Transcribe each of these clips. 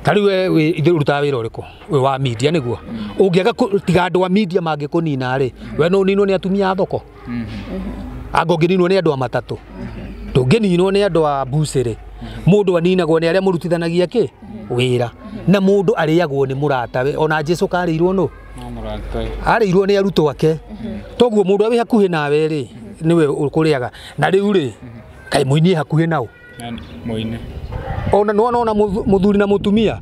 Ta rĩu we ithuĩ ũrutaga wĩra ũrĩkũ? Wĩ wa media nĩguo. Ũngĩaga tiga andũ a media mangĩkũnina rĩ, we no ũninwo nĩ atumia a thoko. Anga ũngĩninwo nĩ andũ a matatũ. Ndũngĩninwo nĩ andũ a mbucĩrĩ. Mũndũ aninagwo nĩ arĩa mũrutithanagia kĩ? Wĩra. Na mũndũ arĩagwo nĩ mũratawe. Ona Jesu karĩirwo nũ? Arĩirwo nĩ arutwo ake. Toguo mũndũ wĩ hakuhĩ nawe rĩ, nĩwe ũkũrĩaga. Na rĩu rĩ, kaĩ mũini hakuhĩ nao? Mũini. Ona nĩwona ona mũthuri na mũtumia.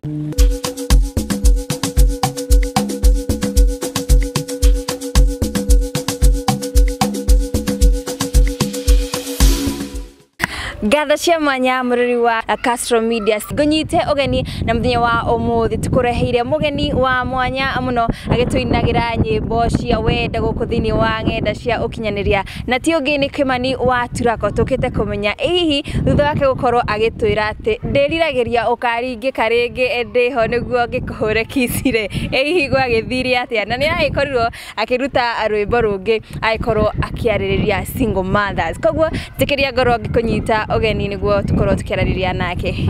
Ngatho cia mwanya mũrori wa Castro Media ngũnyite ũgeni na mũthenya wa ũmũthĩ tũkũreheire mũgeni wa mwanya mũno agĩtũinagĩra nyĩmbo cia wendo gũkũ thĩinĩ wa ng'enda cia ũkinyanĩria na ti ũngĩ nĩ Kimani wa Turako tũkĩte kũmenya hihi thutha wake gũkorwo agĩtwĩra atĩ ndĩriragĩria ũkaringĩka rĩngĩ ndĩho nĩguo ngĩkũhũre kicire hihi gwagĩthire atĩa na nĩ agĩkorirwo akĩruta rwĩmbo rũngĩ agĩkorwo akĩarĩrĩria single mothers koguo njĩkĩria ngoro ngĩkũnyita ũgeni nĩguo tũkorwo tũkĩarĩrĩria nake.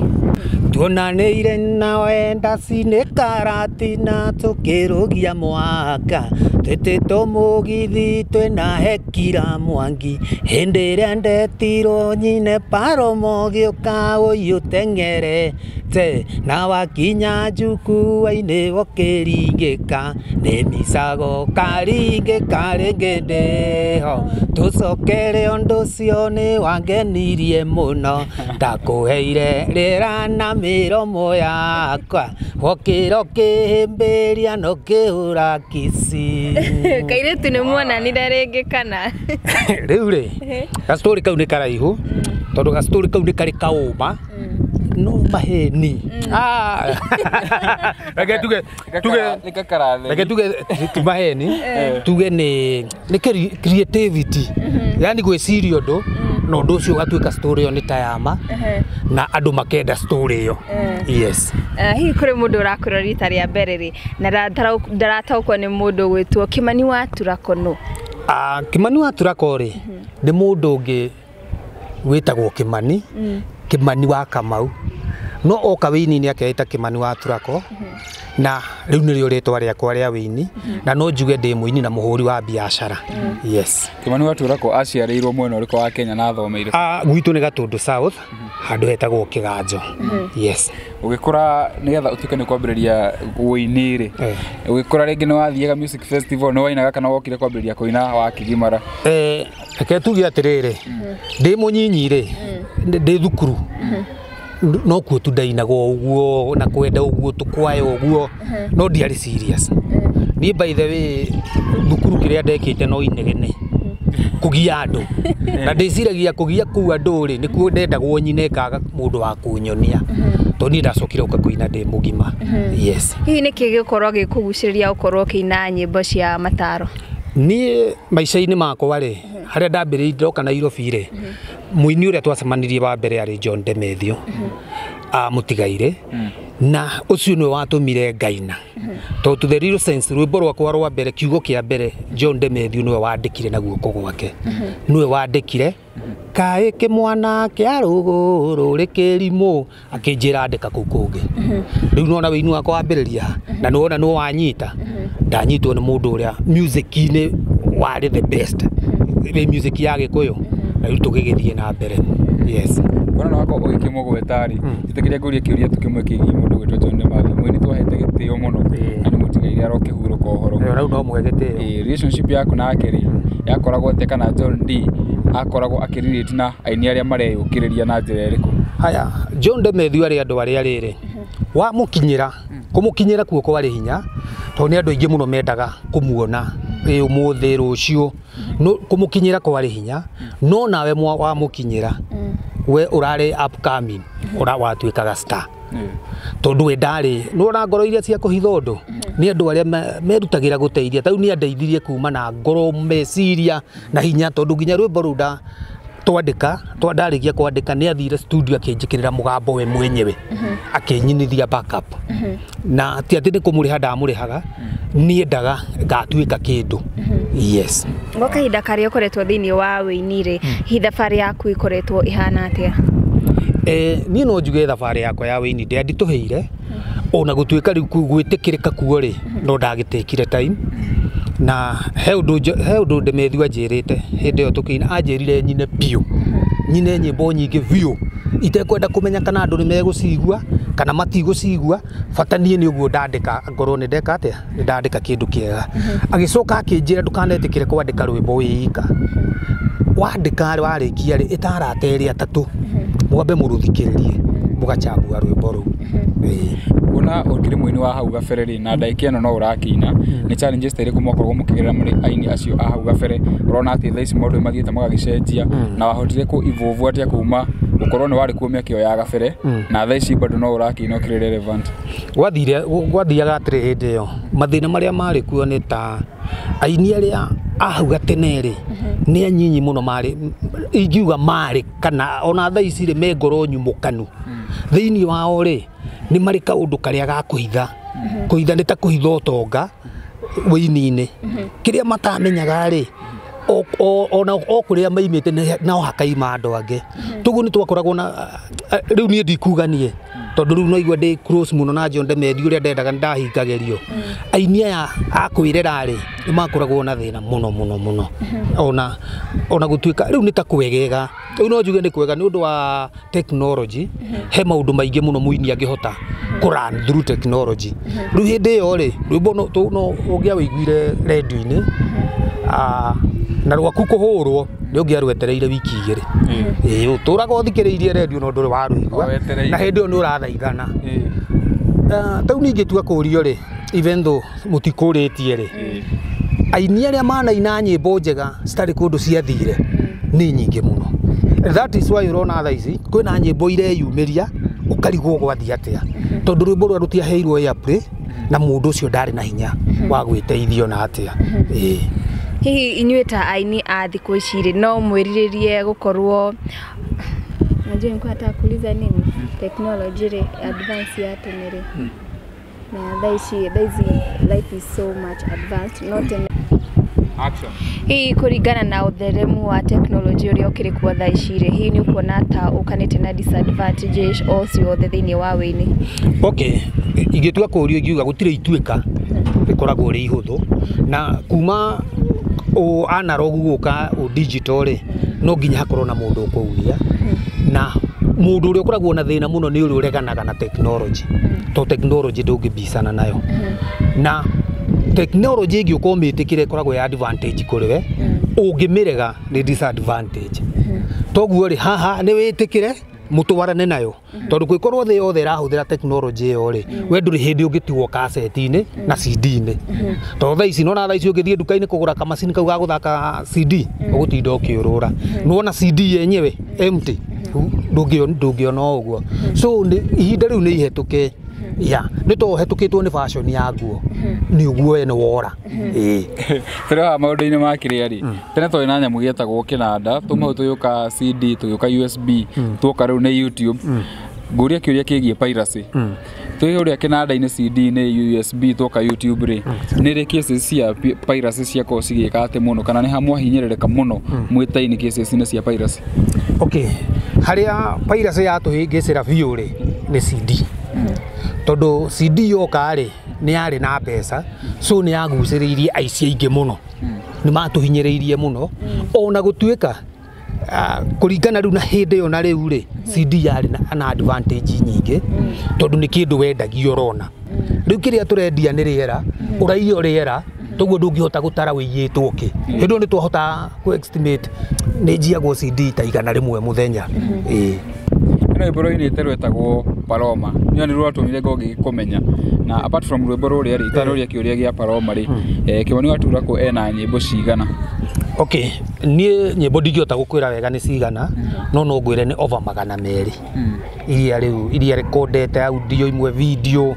Tuonanĩire nawe ndacinĩ karatina tũkĩrũgia mwaka twĩtĩtwo mũgithi twĩna hekira mwangi hĩndĩ ĩrĩa ndetirwo nyine paromo gĩũka ũyũ teng'erete na wakinya njukua-inĩ ũkĩringĩka nĩ micago karingĩka rĩngĩ ndĩho tũcokere ũndũ ũcio nĩ wangenirie mũno ndakũheire rĩera na mĩromo yakwa wokĩra ũkĩhĩmbĩria na ũkĩhũra kici. Kairĩtu nĩ muonanire rĩngĩ kana? Rĩu rĩ, gastori kau nĩ karaihu tondũ gastori kau nĩ karĩ kaũma no maheni. Reke tuge reke tuge ti maheni, tuge nĩ creativity, yani gwĩciria ũndũ na ũndũ ũcio ũgatuĩka story ĩyo nĩ ta yama na andũ makenda story ĩyo. Yes. Hihi kũrĩ mũndũ ũrakwĩrora rita rĩa mbere rĩ na ndarataũkwo nĩ mũndũ ũgwĩtwo Kimani wa Turako nũ? Kimani wa Turako rĩ nĩ mũndũ ũngĩ wĩtagwo Kimani, Kimani wa Kamau no oka wĩini-inĩ akeita Kimani wa Turako na rĩu nĩrĩo rĩtwa rĩakwa rĩa wĩini na no njuge ndĩ mũini na mũhũri wa biacara. Yes. Kimani wa Turako aciarĩirwo mwena ũrĩkũ wa Kenya na athomeire? Gwitũ nĩ Gatũndũ South handũ hetagwo Kĩganjo. Yes. Ũgĩkũra nĩgetha ũtuĩke nĩ kwambĩrĩria wĩini rĩ, ũgĩkũra rĩngĩ nĩ wathiaga music festival nĩ wainaga kana wokire kwambĩrĩria kũina wakĩgimara? Reke tuge atĩrĩrĩ, ndĩ mũnyinyi rĩ, ndĩ thukuru no kuo tu ndainagwo ũguo na kwenda ũguo tũkwayo ũguo no ndiarĩ serious. Niĩ by the way thukuru kĩrĩa ndekĩte no inegene kũgia andũ na ndĩciragia kũgia kũu andũ rĩ nĩkuo ndendagwo nyine ngaga mũndũ wa kũnyonia tondũ niĩ ndacokire gũka kũina ndĩ mũgima. Yes. Hihi nĩkĩ gĩgũkorwo gĩkũgucĩrĩria ũkorwo ũkĩina nyĩmbo cia mataro? Niĩ maica-inĩ makwa rĩ harĩa ndambĩrĩirie ndoka Nairobi rĩ mũini ũrĩa twacemanirie wa mbere arĩ John Demethio mũtigaire na ũcio nĩwe watũmire ngaina tondũ to the real sense rwĩmbo rwakwa rwa mbere kiugo kĩa mbere John Demethio nĩwe wandĩkire na guoko gwake nĩwe wandĩkire kaĩ kĩmwana kĩa rũgũrũ rĩ kĩrimũ akĩnjĩra andĩka kũu kũngĩ. Rĩu nĩwona wĩini wakwa wambĩrĩria na nĩwona nĩwe wanyita ndanyitwo nĩ mũndũ ũrĩa music-inĩ warĩ the best nĩ music ya Gĩkũyũ na rĩu tũgĩgĩthiĩ na mbere. Yes. Kuona nĩ wakorwo ũgĩkĩmũgweta rĩ njĩtĩkĩria ngũrie kĩũria tu kĩmwe kĩgiĩ mũndũ ũgwĩtwo John Demathew mũini twahete gĩtĩo mũno na nĩ mũtigaire arokĩhurũka ũhoro. Rĩu no mũhe gĩtĩo. Relationship yaku nake rĩ yakoragwo atĩa kana John D akoragwo akĩrelate na aini arĩa mareyũkĩrĩria na njĩra ĩrĩkũ? Haya, John Demathew arĩ andũ arĩa rĩrĩ wamũkinyĩra kũmũkinyĩra kuo kwarĩ hinya tondũ nĩ andũ aingĩ mũno mendaga kũmuona ũmũthĩ rũciũ kũmũkinyĩra kwarĩ hinya no nawe wamũkinyĩra we ũrarĩ upcoming ũra watuĩkaga star tondũ we ndarĩ nĩwona ngoro iria cia kũhitha ũndũ nĩ andũ arĩa merutagĩra gũteithia ta rĩu nĩ andeithirie kuma na ngoro meciria na hinya tondũ nginya rwĩmbo rũu twandĩka twandarĩkia kwandĩka nĩ athire studio akĩnjĩkĩrĩra mũgambo we mwenyewe akĩnyinithia backup na ti atĩ nĩ kũmũrĩha ndamũrĩhaga niendaga ngatuĩka kĩndũ. Yes. Gwa kahinda karĩa ũkoretwo thĩinĩ wa wĩini rĩ hihi thabarĩ yaku ĩkoretwo ĩhana atĩa? Niĩ no njuge thabarĩ yakwa ya wĩini ndĩanditũhĩire ona gũtuĩka rĩu gwĩtĩkĩrĩka kuo rĩ no ndagĩtĩkire time na he ũndũ Ndemethu anjĩrĩte hĩndĩ ĩyo tũkĩina, anjĩrire nyine biũ, nyine nyĩmbo nyingĩ biũ itekwenda kũmenya kana andũ nĩ megũcigua kana matigũcigua, bata niĩ nĩ ũguo ndandĩka ngorwo nĩ ndeka atĩa, nĩ ndandĩka kĩndũ kĩega. Agĩcoka akĩnjĩra ndũkanetĩkĩre kwandĩka rwĩmbo wĩ ika, wandĩka warĩkia rĩ ĩta arata erĩ atatũ mwambe mũrũthikĩrĩrie mũgachambua rwĩmbo rũu. Kuona ũkĩrĩ mũini wa hau gabere rĩ na ndagĩka ĩno no ũrakĩina, nĩ challenges ta irĩkũ mwakoragwo mũkĩgerera mũrĩ aini acio a hau gabere? Ũrona atĩ thaa ici maũndũ nĩ mathiĩte magagĩcenjia, na wahotire kũ evolve atĩa kuma gũkorwo nĩ warĩ kuo mĩaka ĩyo ya gabere na thaa ici bado no ũrakĩina ũkĩrĩ relevant? Gwathiaga atĩrĩ, hĩndĩ ĩyo mathĩna marĩa marĩ kuo nĩ ta aini arĩa a hau gatene rĩ nĩ anyinyi mũno marĩ, ingiuga marĩ kana ona thaa ici rĩ me ngoro nyumũkanu thĩinĩ wao rĩ nĩ marĩ kaũndũ karĩa ga kũhitha, kũhitha nĩ ta kũhitha ũtonga wĩini-inĩ kĩrĩa matamenyaga rĩ ona o kũrĩa maimĩte nao hakaima andũ angĩ. Toguo nĩ twakoragwo na rĩu niĩ ndikuga niĩ tondũ rĩu no igua ndĩ close mũno na John Demethew ũrĩa ndendaga nĩ ndahingagĩrio. Aini aya a kwĩrera rĩ nĩ makoragwo na thĩna mũno mũno mũno, ona gũtuĩka rĩu nĩ ta kwegega, rĩu no njuge nĩ kwega nĩ ũndũ wa technology, he maũndũ maingĩ mũno mũini angĩhota kũ run through technology. Rĩu hĩndĩ ĩyo rĩ rwĩmbo no ũngĩawĩiguire rendio-inĩ na rwaku kũhũrwo nĩ ũngĩarwetereire wiki igĩrĩ, ĩĩ ũtũraga ũthikĩrĩirie rendio no ndũrĩ warũigua, na hĩndĩ ĩyo nĩ ũrathaithana. Tau ningĩ tua kũrio rĩ, even though mũtikũrĩtie rĩ, aini arĩa manaina nyĩmbo njega citarĩ kũndũ ciathire nĩ nyingĩ mũno. That is why ũrona thaa ici kwĩna nyĩmbo ireyumĩria ũkarigwo gwathiĩ atĩa, tondũ rwĩmbo rũrĩa rũtiaheirwo airplay na mũndũ ũcio ndarĩ na hinya wa gwĩteithio na atĩa. Ĩĩ. Hihi inyuĩ ta aini a thikũ ici rĩ no mwĩrirĩrie gũkorwo, najua nilikuwa nataka kuuliza nini, technology rĩ advance ya tene rĩ na thaa ici, thaa ici life is so much advanced, no tene Action. Hihi kũringana na ũtheremu wa tekinoronjĩ ũrĩa ũkĩrĩ kuo thaa ici rĩ, hihi nĩ ũkuona ta ũkanĩte na disadvantages o ciothe thĩinĩ wa wĩini? Okay, ingĩtua kũrio ingiuga gũtirĩ ituĩka rĩkoragwo rĩ ihũthũ, na kuma o analog gũka o digital rĩ no nginya hakorwo na mũndũ ũkũuria, na mũndũ ũrĩa ũkoragwo na thĩna mũno nĩ ũrĩa ũreganaga na technology, to technology ndũngĩbicana nayo, na technology ĩngĩũka ũmĩtĩkĩre ĩkoragwo ya advantage kũrĩ we, ũngĩmĩrega nĩ disadvantage. Toguo rĩ haha nĩ wĩtĩkĩre mũtwarane nayo, tondũ gwĩkorwo thĩ yothe ĩrahũthĩra technology ĩyo rĩ we ndũrĩ hĩndĩ ũngĩtigwo kaseti-inĩ na CD-inĩ, tondũ thaa ici nona thaa ici ũngĩthiĩ nduka-inĩ kũgũra kamacini kau ga gũthaka CD ũgũtinda ũkĩũrũra, nĩwona CD yenyewe empty ndũngĩona o ũguo. So ihinda rĩu nĩ ihĩtũke ya nĩ to ũhetũkĩtwo nĩ fashion ya nguo nĩ ũguo we nĩ wora. Ĩĩ. Tũrĩ haha maũndũ-inĩ ma kĩrĩa rĩ, tene twarĩ na nyamũ gĩetagwo kĩnanda, tuma hau tũgĩũka CD, tũgĩũka USB, tuoka rĩu nĩ YouTube. Ngũria kĩũria kĩgiĩ piracy. Twĩ ũrĩa kĩnanda-inĩ, CD-inĩ, USB, tuoka YouTube rĩ, nĩ rĩ cases cia piracy ciakorwo cigĩka atĩ mũno, kana nĩ ha mwahinyĩrĩrĩka mũno mwĩta-inĩ cases-inĩ cia piracy? Okay, harĩa piracy yatũhĩngĩcĩra biũ rĩ nĩ CD, tondũ CD yoka rĩ nĩ yarĩ na mbeca, so nĩ yagucĩrĩirie aici aingĩ mũno, nĩ matũhinyĩrĩirie mũno. Ona gũtuĩka kũringana rĩu na hĩndĩ ĩyo na rĩu rĩ CD yarĩ na advantage nyingĩ, tondũ nĩ kĩndũ wendagia ũrona. Rĩu kĩrĩa tũrendia nĩ rĩera, ũraiywo rĩera, toguo ndũngĩhota gũtara wĩiyĩtwo kĩ. Hĩndĩ ĩyo nĩ twahota kũ estimate nĩ njiagwo CD ta 100 mũthenya. Ĩĩ. Hena rwĩmbo rũinĩte rwetagwo Paloma, nĩyo nĩ rwatũmire ngorwo ngĩkũmenya, na apart from rwĩmbo rũrĩa rĩ, itanũria kĩũria gĩa Paloma rĩ, Kĩmani wa Turakũ ena nyĩmbo cigana? Okay, niĩ nyĩmbo ndingĩhota gũkwĩra wega nĩ cigana, no ngwĩre nĩ over 200 iria rĩu iria rekondete audio, imwe video,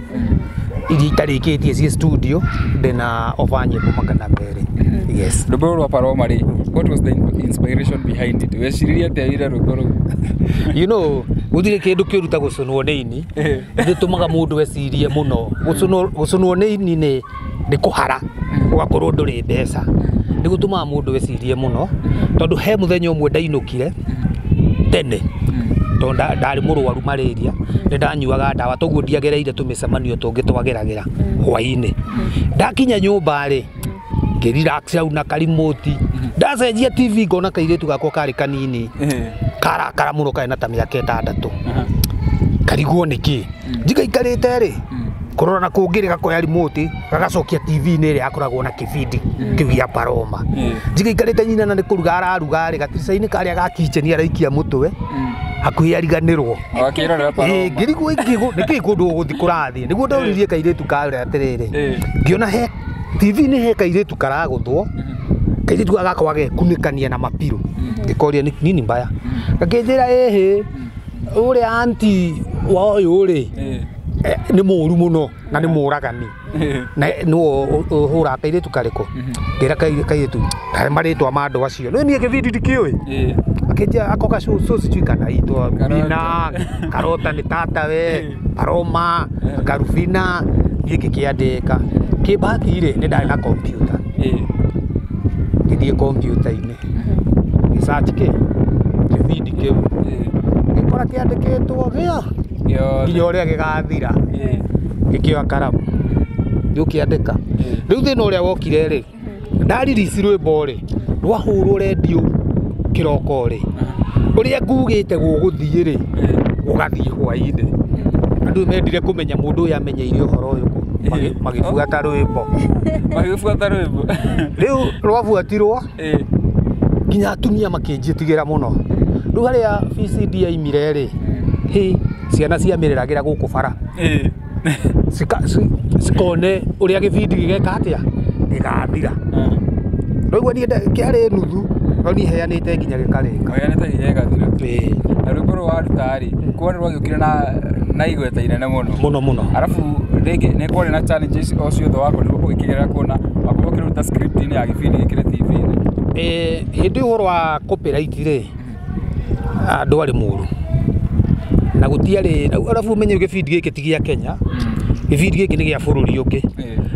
iria itarĩkĩtie ciĩ studio, ndĩna over nyĩmbo 200, yes. Rwĩmbo rũrũ rwa Paloma rĩ, what was the inspiration behind it? Weciririe atĩa wĩre rwĩmbo rũu? You know, gũtirĩ kĩndũ kĩũru ta gũcũnwo nĩ ini, nĩ tũmaga mũndũ ecirie mũno. Gũcũnwo nĩ ini nĩ kũhara ũgakorwo ndũrĩ mbeca, nĩ gũtũmaga mũndũ ecirie mũno, tondũ he mũthenya ũmwe ndainũkire tene. Tondũ ndarĩ mũrwaru malaria, nĩ ndanyuaga ndawa, toguo ndiagereire tũmĩcemanio tũngĩ twageragĩra hwaĩ-inĩ. Ndakinya nyũmba rĩ, ngĩrelax hau na karimoti, ndacenjia TV ngona kairĩtu gakwa karĩ kanini, karakara mũno, karĩ na ta mĩaka 6, karigwo nĩkĩ njigaikarĩte rĩ kũrora na kũngĩ rĩ, gakoya remote gagacokia TV-inĩ ĩrĩa yakoragwo na kĩbindi kĩu gĩa Paloma. Njigaikarĩte, nyina na nĩ kũruga araruga rĩ, gatirica-inĩ karĩa ga kitchen araikia mũtwe hakuhĩ ariganĩrwo. Wakĩrorera Paloma. Ngĩrigwo nĩkĩ kũndũ gũgũthiĩ kũrathiĩ, nĩguo ndoririe kairĩtu karĩa atĩrĩrĩ, ngĩona he TV-inĩ he kairĩtu karagũthwo, kairĩtu gaka gakwa gekunĩkania na mapiro. Ngĩkoria nini mbaya, gakĩnjĩra ĩhĩ ũrĩa anti wa ũyũ rĩ nĩ mũru mũno na nĩ mũragani na nĩwe ũhũraga kairĩtu karĩkũ. Ngĩra kairĩtu harĩ marĩtwa ma andũ acio, nĩ niĩ kĩbindi ndikĩũĩ. Akĩnjĩra ako gacũcũ sijui kanaitwa Mina Karota nĩ tata we Paloma Karubina. Niĩ ngĩkĩandĩka. Kĩbahati rĩ, nĩ ndarĩ na kompyuta, ngĩthiĩ kompyuta-inĩ ngĩsearch kĩ kĩbindi kĩu, ngĩkora kĩandĩkĩtwo gĩa nginya ũrĩa gĩgathira. Ngĩkĩoya karamu ngĩũkĩandĩka. Rĩu thĩna ũrĩa wokire rĩ, ndaririci rwĩmbo rĩ, rwahũrwo rendio kĩroko rĩ, ũrĩa ngugĩte gũgũthiĩ rĩ, gũgathiĩ hwaĩ-inĩ. Andũ mendire kũmenya mũndũ ũyũ amenyeire ũhoro ũyũ kũ, magĩbuata rwĩmbo. Magĩbuata rwĩmbo. Rĩu rwabuatirwo nginya atumia makĩnjĩtigĩra mũno. Rĩu harĩa VCD yaimire rĩ, hĩ ciana ciamĩrĩragĩra gũkũ bara, cikone ũrĩa gĩbindi gĩgeka atĩa gĩgathira. Rĩu niĩ kĩarĩ nuthu, no niĩ heanĩte nginya gĩkarĩka. Heanĩte nginya gĩgathira. Ĩĩ. Na rwĩmbo rũrũ waruta rĩ, kuona rwagĩũkire na igweta inene mũno. Mũno mũno. Arabu rĩngĩ nĩ kwarĩ na challenges o ciothe wakorirwo ũgĩkĩgerera kuona wakorwo ũkĩruta script-inĩ ya gĩbindi gĩkĩrĩ TV-inĩ? Hĩndĩ ũhoro wa copyright rĩ, ndwarĩ mũru na gũtiarĩ. Arabu ũmenye gĩbindi gĩkĩ ti gĩa Kenya, gĩbindi gĩkĩ nĩ gĩa bũrũri ũngĩ,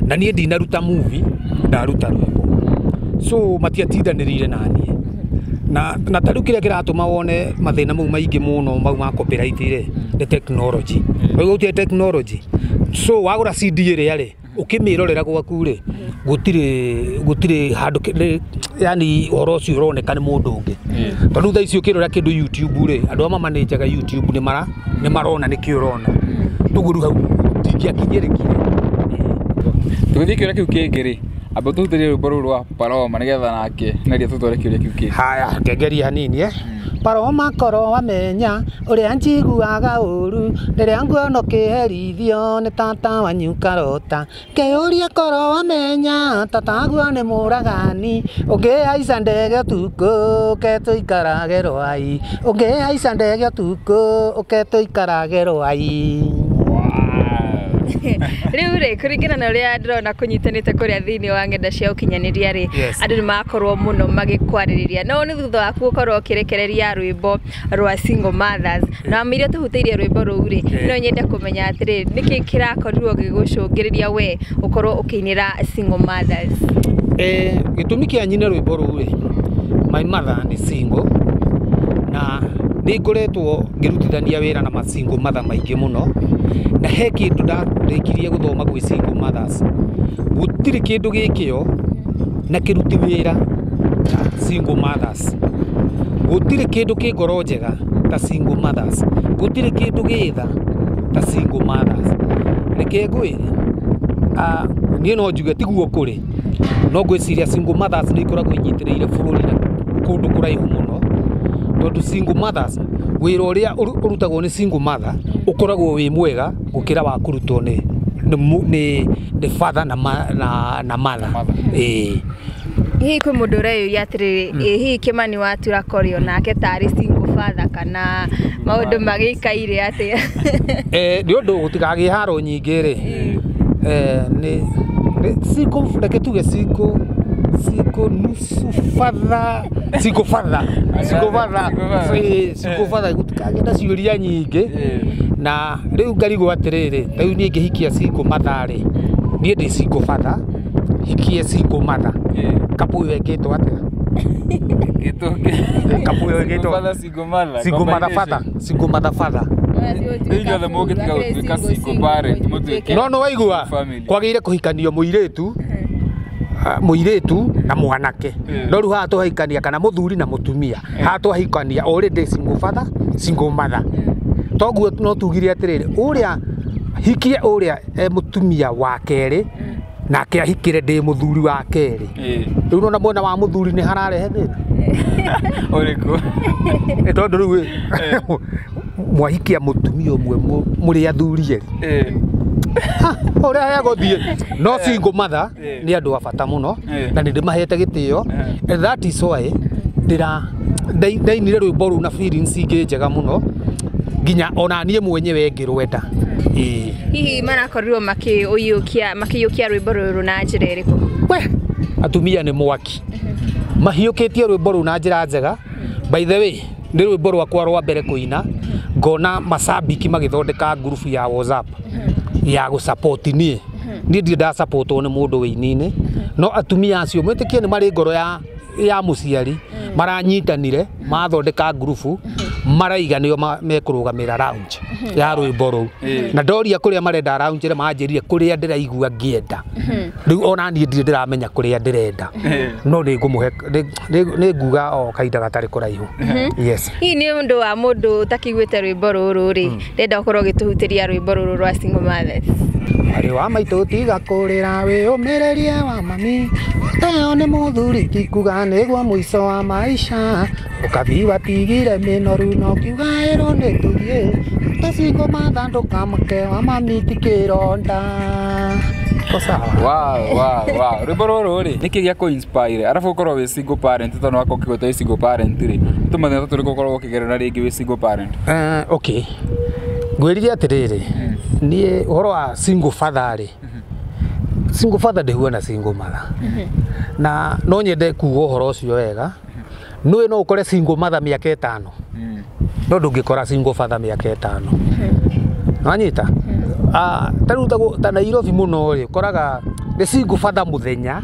na niĩ ndinaruta movie, ndaruta rwĩmbo, so matiatindanĩrĩire na niĩ. Na ta rĩu kĩrĩa kĩratũma wone mathĩna mau maingĩ mũno mau ma copyright rĩ, nĩ technology. Rĩu gũtirĩ technology, so wagũra CD ĩrĩa rĩ, ũkĩmĩrorera gwaku rĩ, gũtirĩ handũ, yani ũhoro ũcio ũroneka nĩ mũndũ ũngĩ, tondũ thaa ici ũkĩrora kĩndũ YouTube rĩ, andũ arĩa mamanĩnjaga YouTube nĩ marona nĩkĩ ũrona. Toguo rĩu hau ndingĩakinyĩrĩkire. Tũgĩthiĩ kĩũria kĩu kĩngĩ rĩ, amba tũhutĩrie rwĩmbo rũu rwa Paloma nĩgetha nake Neria tũtware kĩũria kĩu kĩngĩ. Haya, ngengeria hanini. Paloma, korwo wamenya ũrĩa njiguaga ũru rĩrĩa nguona ũkĩherithio nĩ tata wanyu Karota, ngeyũria korwo wamenya tataguo nĩ mũragani, ũngĩhaica ndege ũtukũ ũke tũikarage rwai, ũngĩhaica ndege ũtukũ ũke tũikarage rwai. Rĩu rĩ, kũringana na ũrĩa ndĩrona kũnyitanĩte kũrĩa thĩinĩ wa ng'enda cia ũkinyanĩria rĩ, andũ nĩ makorwo mũno magĩkwarĩrĩria, no nĩ thutha waku gũkorwo ũkĩrekereria rwĩmbo rwa Single Mothers, na wamĩire tũhutĩirie rwĩmbo rũu rĩ, no nyende kũmenya atĩrĩrĩ, nĩkĩ kĩrakorirwo gĩgũcũngĩrĩria we ũkorwo ũkĩinĩra Single Mothers? Gĩtũmi kĩa nyine rwĩmbo rũu rĩ, my mother nĩ single, na nĩ ngoretwo ngĩrutithania wĩra na ma single mother maingĩ mũno, na he kĩndũ ndarĩkirie gũthoma gwĩ single mothers: gũtirĩ kĩndũ gĩkĩo na kĩruti wĩra ta single mothers, gũtirĩ kĩndũ kĩ ngoro njega ta single mothers, gũtirĩ kĩndũ gĩtha ta single mothers. Reke ngwĩre, niĩ no njuge tiguo kũrĩ, no ngwĩciria single mothers nĩ ikoragwo inyitĩrĩire bũrũri na kũndũ kũraihu mũno, tondũ single mothers, wĩra ũrĩa ũrutagwo nĩ single mother ũkoragwo wĩ mwega gũkĩra wa kũrutwo nĩ father na mother. Ĩĩ. Hihi kwĩ mũndũ ũreyũria atĩrĩrĩ, ĩ hihi Kĩmani Watura Korio nake tarĩ single father kana maũndũ magĩikaire atĩa? Nĩ ũndũ gũtikagĩe haro nyingĩ rĩ, nĩ single, reke tuge single nusu father, single father, single father. Ĩĩ, single father, gũtikagĩe na ciũria nyingĩ. Na rĩu ngarigwo atĩrĩrĩ, ta rĩu niĩ ngĩhikia single mother rĩ, niĩ ndĩ single father, hikie single mother, couple ĩyo ĩkĩtwo atĩa? Kamwe Single mother. Single mother father, single mother father. Inyuothe mũngĩtiga gũtuĩka single parent mũtuĩke No no waigua family. Kwagĩrĩire kũhikanio mũirĩtu mũirĩtu na mwanake. No rĩu haha twahikania kana mũthuri na mũtumia, haha twahikania already single father, single mother. Toguo no tugire atĩrĩrĩ, ũrĩa hikie ũrĩa e mũtumia wa kerĩ nake ahikire ndĩ mũthuri wa kerĩ. Rĩu nona mwena wa mũthuri nĩ hararehe thĩna ũrĩkũ? Tondũ rĩu mwahikia mũtumia ũmwe mũrĩ athuri erĩ, ũrĩa hegũthiĩ. No single mother nĩ andũ a bata mũno na nĩ ndĩmahete gĩtĩo, and that is why ndĩra ndainire rwĩmbo rũu na feelings ingĩ njega mũno nginya ona niĩ mwenyewe ngĩrwenda. Hihi marakorirwo makĩiyũkia rwĩmbo rũrũ na njĩra ĩrĩkũ? We atumia nĩ mwaki, mahiũkĩtie rwĩmbo rũu na njĩra njega. By the way, nĩ rwĩmbo rwakwa rwa mbere kũina ngona macambiki magĩthondeka ngurubu ya WhatsApp ya gũsupport niĩ. Niĩ ndirĩ ndasupportwo nĩ mũndũ wĩini-inĩ, no atumia acio mwĩtĩkie nĩ marĩ ngoro ya mũciari, maranyitanire mathondeka ngurubu maraiga nĩo mekũrũgamĩra lounge ya rwĩmbo rũu. Na ndoria kũrĩa marenda lounge rĩ, manjĩrire kũrĩa ndĩraigua ngĩenda. Rĩu ona niĩ ndirĩ ndĩramenya kũrĩa ndĩrenda, no nĩngũmũhe, nĩnguga o kahinda gatarĩ kũraihu. Yes. Hihi nĩ ũndũ wa mũndũ ũtakĩiguĩte rwĩmbo rũrũ rĩ, ndenda ũkorwo ũgĩtũhutĩria rwĩmbo rũrũ rwa single mothers. Mwarĩ wa maitũ tiga kũrĩra, wĩyũmĩrĩrie wa mami, ũteo nĩ mũthuri tikuga nĩguo mũico wa maisha, ũkathi watigire mĩnoru no kiuga ĩrwo nĩ tũthiĩ, tũcingo mathandũka make wa mami ti kĩronda. Ko sawa. Wow, wow, wow. Rwĩmbo rũrũ rĩ, nĩkĩ gĩa kũ inspire? Arabu ũkorwo wĩ single parent, tondũ wakorwo ũkĩgweta wĩ single parent rĩ, tũmathĩna tũtũ ũkoragwo ũkĩgerera rĩngĩ wĩ single parent. Okay, ngwĩrire atĩrĩrĩ, niĩ ũhoro wa single father rĩ, single father ndĩhuana single mother, na no nyende kuga ũhoro ũcio wega. Nĩũĩ no ũkore single mother mĩaka 5, no ndũngĩkora single father mĩaka 5. Wanyita? Ta rĩu ta Nairobi mũno rĩ, ũkoraga nĩ single father mũthenya,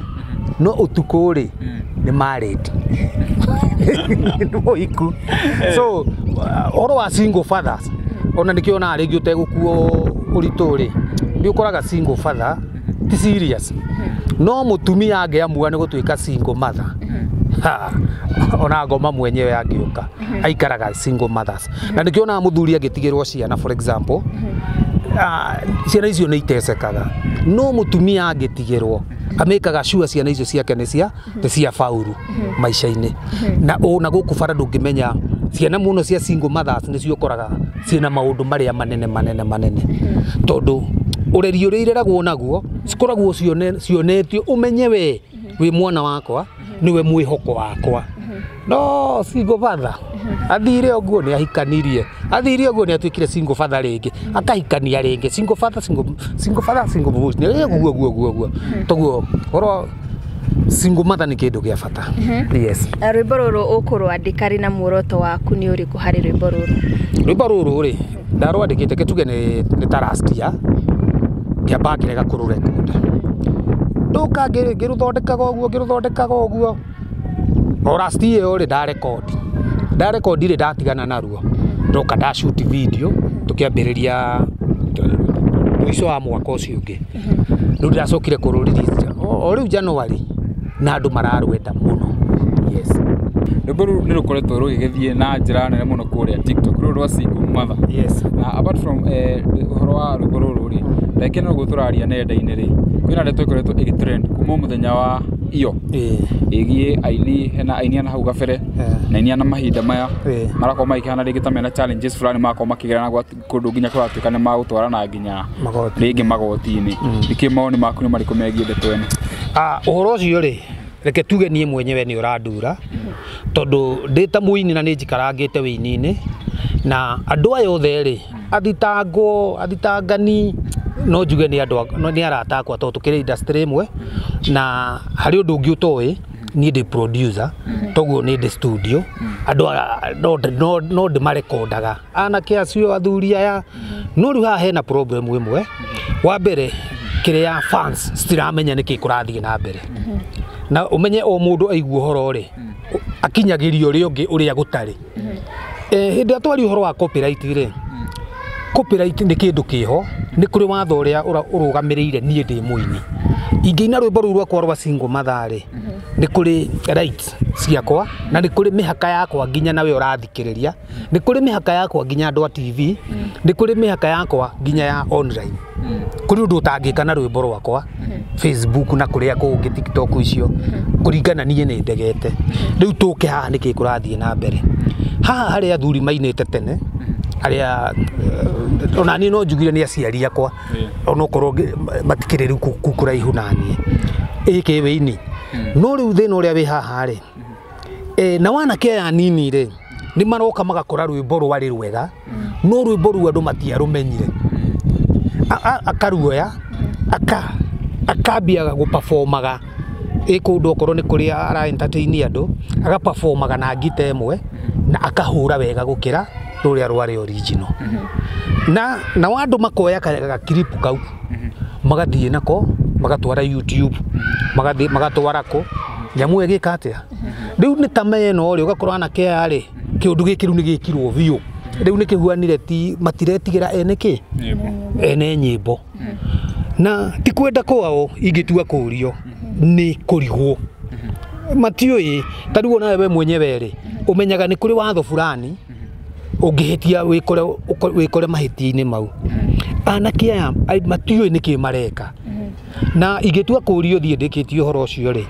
no ũtukũ rĩ nĩ married, nĩ mũhiku. So ũhoro wa single fathers, ona nĩkĩo onaga rĩngĩ ũtegũkuo ũritũ rĩ, nĩ ũkoraga single father ti serious, no mũtumia angĩamua nĩ gũtuĩka single mother, ha, ona ngoma mwenyewe angĩũka aikaraga single mothers. Na nĩkĩo onaga mũthuri angĩtigĩrwo ciana, for example, ciana icio nĩ itecekaga, no mũtumia angĩtigĩrwo amĩkaga sure ciana icio ciake nĩ cia faulu maica-inĩ. Na ona gũkũ bara ndũngĩmenya ciana mũno cia single mothers nĩcio ũkoraga ciĩna maũndũ marĩa manene manene manene, tondũ ũreri ũrĩa ireragwo naguo cikoragwo cionetio ũmenye we wĩ mwana wakwa, nĩwe mwĩhoko wakwa. No single father athire ũguo nĩ ahikanirie, athire ũguo nĩ atuĩkire single father rĩngĩ, akahikania rĩngĩ, single father, single, single father, single nĩ ũguo ũguo ũguo ũguo. Toguo ũhoro single mother nĩ kĩndũ gĩa bata. Yes. Na rwĩmbo rũrũ ũkũrwandĩka rĩ, na muoroto waku nĩ ũrĩkũ harĩ rwĩmbo rũrũ? Rwĩmbo rũrũ rĩ, ndarwandĩkĩte kĩtuge nĩ ta last year ngĩamba ngĩrega kũrũrekonda, ndoka ngĩrũthondekaga ũguo, ngĩrũthondekaga ũguo, o last year ĩyo rĩ, ndarekondi, ndarekondi rĩ, ndatigana naruo, ndoka nda shoot video tũkĩambĩrĩria mũico wa mwaka ũcio ũngĩ. Rĩu ndĩracokire kũrũ release o rĩu January na andũ mararwenda mũno. Yes. Rwĩmbo rũrũ nĩ rũkoretwo rũgĩgĩthiĩ na njĩra nene mũno kũrĩa TikTok, rũrũ rwa single mother. Yes. Na apart from ũhoro wa rwĩmbo rũrũ rĩ, ndagĩka ĩno ũguo tũraria nenda-inĩ rĩ, kwĩna ndeto ĩkoretwo ĩgĩtrend kuma mũthenya wa iyo ĩgiĩ aini, hena aini a na hau gabere na aini a na mahinda maya marakorwo magĩkĩhana rĩngĩ ta mena challenges fulani marakorwo makĩgerera na kũndũ nginya kũratuĩka nĩ magũtwarana nginya magoti rĩngĩ magoti-inĩ. Nĩkĩ mawoni maku nĩ marĩkũ megiĩ ndeto ĩno? Ah, ũhoro ũcio rĩ, reke tuge niĩ mwenyewe nĩ ũrandura, tondũ ndĩ ta mũini na nĩ njikarangĩte wĩini-inĩ na andũ aya othe rĩ, athitangwo athitangani, no njuge nĩ andũ nĩ arata akwa, tondũ tũkĩrĩ industry ĩmwe. Na harĩ ũndũ ũngĩ ũtoĩ, niĩ ndĩ producer, toguo nĩ ndĩ studio, andũ aya no ndĩmarekondaga anake acio, athuri aya. No rĩu haha hena problem ĩmwe. Wa mbere, kĩrĩa fans citiramenya nĩkĩ kũrathiĩ na mbere. Na ũmenye o mũndũ aigua ũhoro rĩ, akinyagĩria ũrĩa ũngĩ ũrĩa gũtarĩ. Hĩndĩ ĩrĩa twaria ũhoro wa copyright rĩ, copyright nĩ kĩndũ kĩho, nĩ kũrĩ watho ũrĩa ũrũgamĩrĩire niĩ ndĩ mũini. Ingĩina rwĩmbo rũu rwakwa rwa single mother rĩ, nĩ kũrĩ rights ciakwa na nĩ kũrĩ mĩhaka yakwa nginya nawe ũrathikĩrĩria, nĩ kũrĩ mĩhaka yakwa nginya andũ a TV, nĩ kũrĩ mĩhaka yakwa nginya ya online. Kũrĩ ũndũ ũtangĩka na rwĩmbo rwakwa Facebook na kũrĩa kũngĩ TikTok icio, kũringana niĩ nĩ ndegete. Rĩu tũke haha nĩkĩ kũrathiĩ na mbere. Haha harĩ athuri mainĩte tene arĩa ona niĩ no njugire nĩ aciari akwa, onokorwo matikĩrĩ rĩu kũraihu na niĩ ĩkĩ wĩini. No rĩu thĩna ũrĩa wĩ haha rĩ, na wanake aya anini rĩ, nĩ maroka magakora rwĩmbo rwarĩ rwega, no rwĩmbo rũu andũ matiarũmenyire. Akaruoya, akambia gũperformaga ĩ kũndũ okorwo nĩ kũrĩa ara entertain andũ, agaperformaga na ngita ĩmwe na akahũra wega gũkĩra rũrĩa rwarĩ original. Na andũ makoya gakiripu kau magathiĩ nako magatwara YouTube, magathiĩ magatwara kũ nyamũ ĩgĩka atĩa. Rĩu nĩ ta meno rĩ, ũgakora anake aya rĩ, kĩũndũ gĩkĩ rĩu nĩ gĩkirwo biũ, rĩu nĩ kĩhuanire ti matiretigĩra ene kĩ ene nyĩmbo. Na ti kwenda kwao ingĩtua kũrio nĩ kũrigwo, matiũĩ. Ta rĩu onawe we mwenyewe rĩ, ũmenyaga nĩ kũrĩ watho fulani ũngĩhĩtia wĩkore mahĩtia-inĩ mau. Anake aya matiũĩ nĩkĩ mareka. Na ingĩtua kũrio thiĩ ndĩkĩtie ũhoro ũcio rĩ,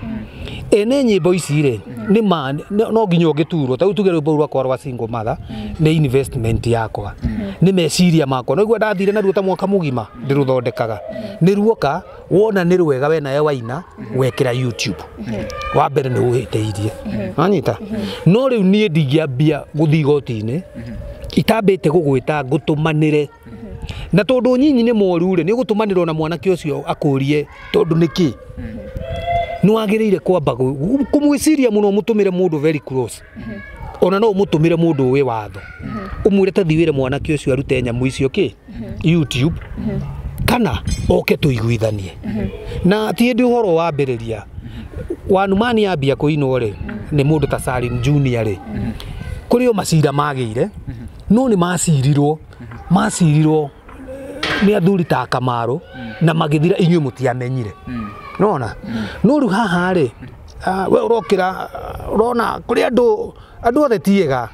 ene nyĩmbo ici rĩ, nĩ ma no nginya ũngĩturwo. Ta rĩu tuge rwĩmbo rwakwa rwa single mother nĩ investment yakwa, nĩ meciria makwa. No igua ndathire naruo ta mwaka mũgima ndĩrũthondekaga, nĩ ruoka wona nĩ rwega we nawe waina wekĩra YouTube, wa mbere nĩ ũhĩtĩirie, wanyita. No rĩu niĩ ndingĩambia gũthiĩ igoti-inĩ itambĩte gũgwĩta ngũtũmanĩre, na tondũ nyinyi nĩ moru rĩ, nĩ ũgũtũmanĩrwo na mwanake ũcio akũrie tondũ nĩkĩ nĩ wagĩrĩire kwamba kũmwĩciria mũno, ũmũtũmĩre mũndũ very close, ona no ũmũtũmĩre mũndũ ũĩ watho, ũmwĩre ta thiĩ wĩre mwanake ũcio arute nyamũ icio kĩ YouTube, kana oke tũiguithanie. Na ti hĩndĩ ũhoro wambĩrĩria Wanumani ambia kũinwo rĩ, nĩ mũndũ ta Salim Junior rĩ, kũrĩ o macira magĩire, no nĩ macirirwo nĩ athuri ta Kamaru na magĩthira, inyuĩ mũtiamenyire. Nona no rĩu haha rĩ, we ũrokĩra ũrona kũrĩ andũ othe tiega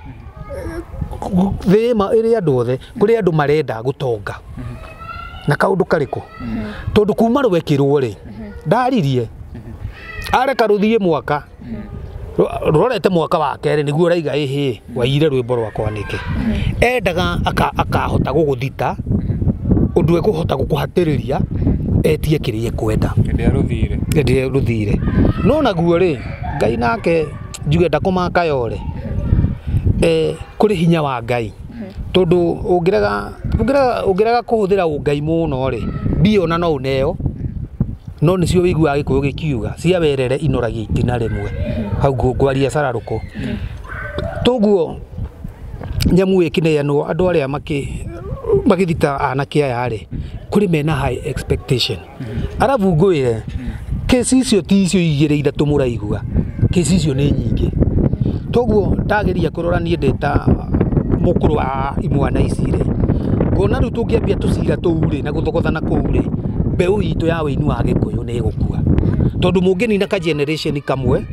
thĩ ĩrĩ andũ othe, kũrĩ andũ marenda gũtonga na kaũndũ karĩkũ, tondũ kuma rwekĩrwo rĩ, ndaririe areka rũthiĩ mwaka rũrorete mwaka wa kerĩ nĩguo ũraiga ĩhĩ waire rwĩmbo rwakwa nĩkĩ. Endaga akahota gũgũthita ũndũ ekũhota gũkũhatĩrĩria etie kĩrĩa ekwenda hĩndĩ rũthire. No naguo rĩ, Ngai nake njuge ndakũmaka yore, kũrĩ hinya wa Ngai, tondũ ũngĩrega kũhũthĩra ũngai mũno rĩ, mbia ona no ũneo, no nĩcio wĩiguaga Gĩkũyũ gĩkiuga cia werere inoragia itina rĩmwe, hau ngwaria cararũkũ. Toguo nyamũ ĩkĩneanwo andũ arĩa magĩthita anake aya rĩ, kũrĩ mena high expectation. Arabu ngwĩre kesi icio ti icio igĩrĩ ithatũ mũraigua, kesi icio nĩ nyingĩ. Toguo ndageria kũrora niĩ ndĩ ta mũkũrũ wa imwana ici rĩ, ngona rĩu tũngĩambia tũcira tũu rĩ na gũthogothana kũu rĩ, mbeũ itũ ya wĩini wa Gĩkũyũ nĩ ĩgũkua. Tondũ mũngĩnina ka generation kamwe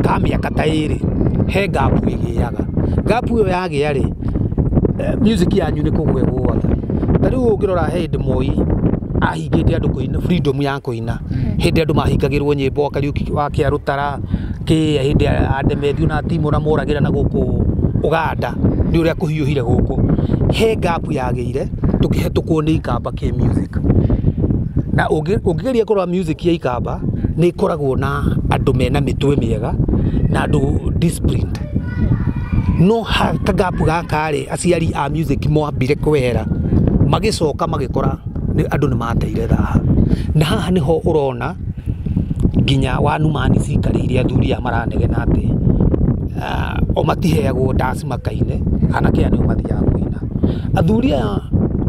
ka mĩaka ta ĩrĩ, he gap ĩgĩaga. Gap ĩyo yagĩa rĩ, music yanyu nĩ kũgwa ĩgũaga. Ta rĩu ũngĩrora he hĩndĩ Moi ahingĩte andũ kũina, freedom ya kũina, hĩndĩ andũ mahingagĩrwo nyĩmbo wa Kariũki wa Kĩarũtara kĩ hĩndĩ ya Demethiũ na Timo na moragĩra na gũkũ Ũganda nĩ ũrĩa kũhiũhire gũkũ, he gap yagĩire tũkĩhetũkwo nĩ Ikamba kĩ music. Na ũngĩgeria kũrora music ya Ikamba nĩ ĩkoragwo na andũ mena mĩtwe mĩega na andũ disciplined. No kagapu gaka rĩ, aciari a music mwambire kwehera, magĩcoka magĩkora andũ nĩ mateire thaha. Na haha nĩho ũrona nginya Wanumani cikarĩire athuri aya maranegena atĩ o matiheagwo ndaci makaine, anake aya nĩo mathiaga kũina. Athuri aya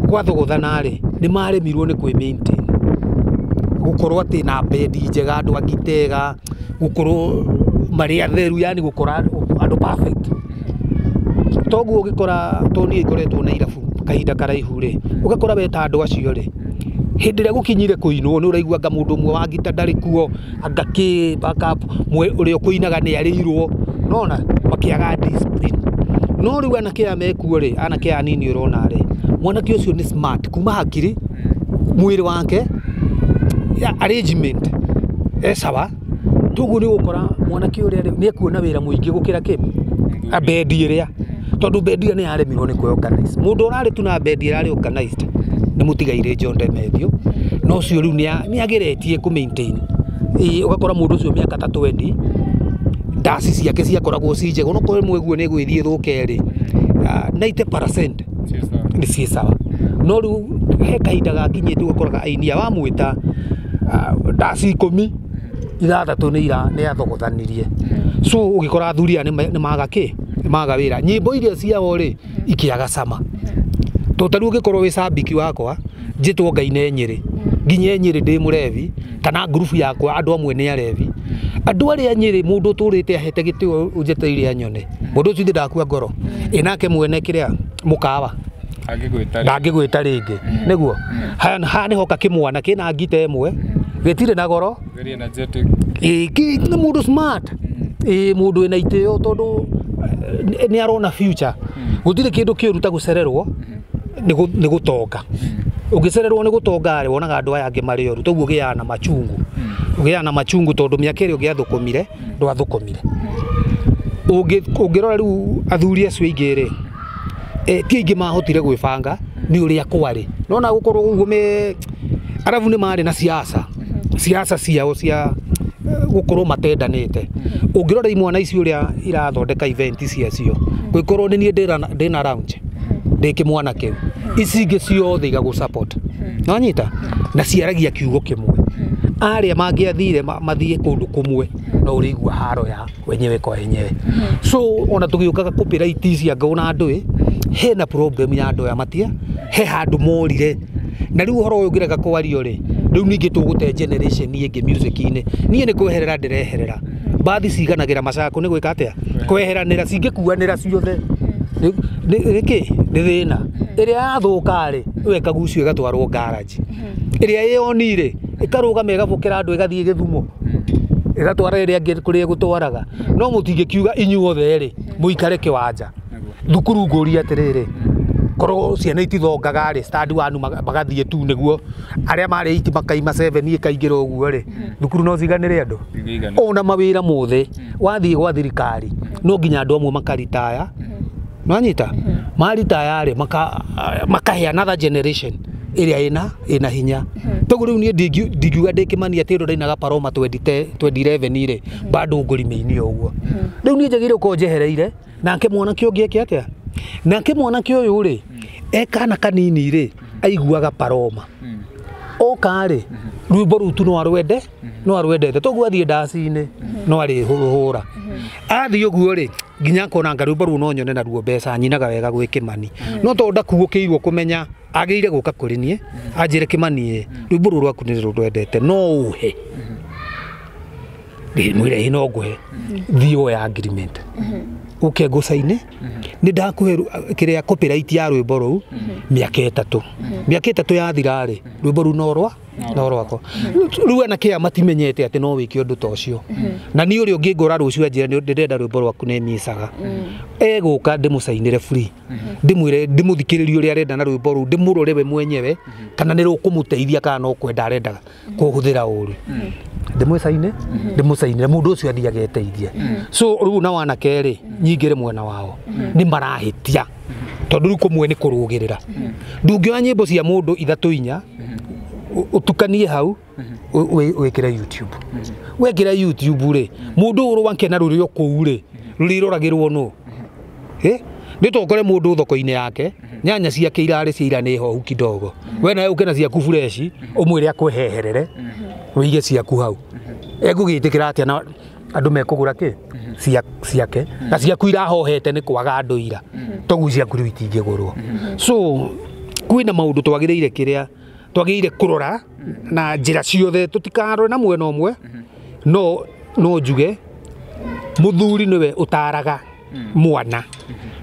gwathogothana rĩ, nĩ maremirwo nĩ kwĩ maintain. Gũkorwo atĩ na bendi njega andũ angitega gũkorwo marĩ atheru yani gũkora andũ perfect. Toguo ũgĩkora to niĩ ngoretwo na irabu kahinda karaihu rĩ ũgakora weta andũ acio rĩ hĩndĩ ĩrĩa gũkinyire kũinwo nĩ ũraigua anga mũndũ ũmwe wa ngita ndarĩ kuo anga kĩ backup ũrĩa ũkũinaga nĩ arĩirwo nona makĩaga discipline. No rĩu anake aya mekuo rĩ anake aya anini ũrona rĩ mwanake ũcio nĩ smart kuma hakiri mwĩrĩ wake ya arrangement e sawa toguo nĩ ũgũkora mwanake ũrĩa rĩ nĩ ekuona wĩra mũingĩ gũkĩra kĩ bendi ĩrĩa tondũ bendi ĩrĩa nĩ yaremirwo nĩ kwĩ organize. Mũndũ ũrarĩ tu na bendi ĩrarĩ organized nĩ mũtigairĩ John Demethiũ no ũcio rĩu nĩ ageretie kũ maintain. Ũgakora mũndũ ũcio mĩaka ta 20 ndaci ciake ciakoragwo ci njega onokorwo ĩmwe guo nĩ ĩgũgĩthiĩ ĩthũke rĩ 90% nĩ ciĩ sawa. No rĩu he kahinda gakinyĩte ũgakoraga aini aya wamwĩta ndaci 16 nĩ athogothanirie. So ũgĩkora athuri aya nĩ maga kĩ nĩ maga wĩra nyĩmbo iria ciao rĩ ikĩaga cama. To ta rĩu ũngĩkorwo wĩ cambiki wakwa njĩtwo ngaine Nyĩrĩ nginye Nyĩrĩ ndĩ mũrevi kana ngurubu yakwa andũ amwe nĩ arevi andũ arĩa Nyĩrĩ mũndũ ũtũrĩte ahete gĩtĩo ũnjeteire anyone mũndũ ũcio ndakua ngoro ĩ nake mwene kĩrĩa mũkawa ndangĩgwĩta rĩngĩ nĩguo haha nĩ hoka kĩmwana kĩna ngita ĩmwe gĩtirĩ na goro very energetic nĩ mũndũ smart mũndũ wĩna itĩo tondũ nĩ arona future. Gũtirĩ kĩndũ kĩũru ta gũcererwo nĩ gũtonga. Ũngĩcererwo nĩ gũtonga rĩ wonaga andũ aya angĩ marĩ oru toguo ũgĩaga na machungu. Ũgĩaga na machungu tondũ mĩaka ĩrĩa ũngĩathũkũmire ndwathũkũmire. Ũngĩrora rĩu athuri acio aingĩ rĩ ti aingĩ mahotire gwĩbanga nĩ ũrĩa kwarĩ nona gũkorwo ũguo me arabu nĩ marĩ na siasa siasa ciao cia gũkorwo matendanĩte. Ũngĩrora imwana ici ũrĩa irathondeka event ciacio gwĩkorwo nĩ niĩ ndĩna lounge ndĩ kĩmwana kĩu ici ingĩ ciothe igagũ support nonyita na ciaragia kiugo kĩmwe arĩa mangĩathire mathiĩ kũndũ kũmwe no ũrĩigua haro ya wenyewe kwa wenyewe. So ona tũgĩũkaga copyright ici anga ona andũ ĩ hena problem ya andũ aya matia he handũ morire na rĩu ũhoro ũyũ ũngĩrega kwario rĩ rĩu ningĩ tũgũte generation ĩngĩ music-inĩ. Niĩ nĩ kweherera ndĩreherera mbathi ciganagĩra macako nĩ gwĩka atĩa kweheranĩra cingĩkuanĩra ciothe nĩkĩ nĩ thĩna ĩrĩa yathũka rĩ ĩyo ĩkagucio ĩgatwarwo garage ĩrĩa ĩyoni rĩ ĩkarũgama ĩgabũkĩra andũ ĩgathiĩ Gĩthumo ĩgatwara ĩrĩa ĩngĩ kũrĩa ĩgũtwaraga. No mũtingĩkiuga inyuothe rĩ mũikare kĩwanja thukuru ngũria atĩrĩrĩ korwo ciana itithongaga rĩ stand 1 magathiĩ 2 nĩguo arĩa marĩ 8 makaima 7 ĩkaingĩra ũguo rĩ thukuru no ciganĩre andũ ona mawĩra mothe wathiĩ gwa thirikari no nginya andũ amwe makaritaya nonyita maritaya rĩ makahe another generation ĩrĩa ĩna hinya. Toguo rĩu niĩ ndingiuga ndĩ Kĩmani atĩ ũndũ ndainaga Paroma 2011 rĩ bado ngũrime-inĩ o ũguo. Rĩu niĩ njagĩrĩire gũkorwo njehereire nake mwanake ũngĩ eke atĩa nake mwanake ũyũ rĩ e kana kanini rĩ aiguaga Paroma oka rĩ rwĩmbo rũu tu no arwende no arwendete toguo athiĩ ndaci-inĩ no arĩhũra athiĩ ũguo rĩ nginya akona anga rwĩmbo rũu no nyone naruo mbeca nyinaga wega gwĩ Kĩmani no tondũ ndakuũkĩirwo kũmenya agĩrĩire gũka kũrĩ niĩ anjĩre Kĩmani ĩ rwĩmbo rũu rwaku nĩ rũndwendete no ũhe mwĩre ĩ no ngũhe thiĩ woya agreement ũke ngũcaine nĩ ndakũhe kĩrĩa copyright ya rwĩmbo rũu mĩaka 3 mĩaka 3 yathira rĩ rwĩmbo rũu no rwakwa. Rĩu anake aya matimenyete atĩ no wĩke ũndũ ta ũcio na niĩ ũrĩa ũngĩngora rũciũ anjĩre ndĩrenda rwĩmbo rwaku nĩ micaga egũka ndĩmũcainĩre free ndĩmwĩre ndĩmũthikĩrĩrie ũrĩa arenda na rwĩmbo rũu ndĩmũrore we mwenyewe kana nĩ rũkũmũteithia kana no kwenda arendaga kũhũthĩra ũru ndĩmũcaine ndĩmũcainĩre mũndũ ũcio athiage eteithie. So rĩu na wanake rĩ nyingĩre mwena wao nĩ marahĩtia tondũ rĩu kũmwe nĩ kũrũgĩrĩra ndũngĩoya nyĩmbo cia mũndũ 3 4 ũtukanie hau wĩkĩre YouTube wekĩra YouTube rĩ mũndũ ũrũ wakena rũrĩ o kũu rĩ rũrĩroragĩrwo nũ nĩ tokore mũndũ thoko-inĩ yake nyanya ciake irarĩ cia ira nĩ hohu kidogo we nawe ũke na ciaku fresh ũmwĩre akweheherere wĩige ciaku hau egũgĩtĩkĩra atĩa na andũ mekũgũra kĩ ciake na ciaku irahohete nĩ kwaga andũ ira toguo ciaku rĩu itingĩgũrwo. So kwĩna maũndũ twagĩrĩire kĩrĩa Twagĩrĩire kũrora na njĩra ciothe, tũtikarore na mwena ũmwe. No no njuge muthuri niwe utaraga mwana,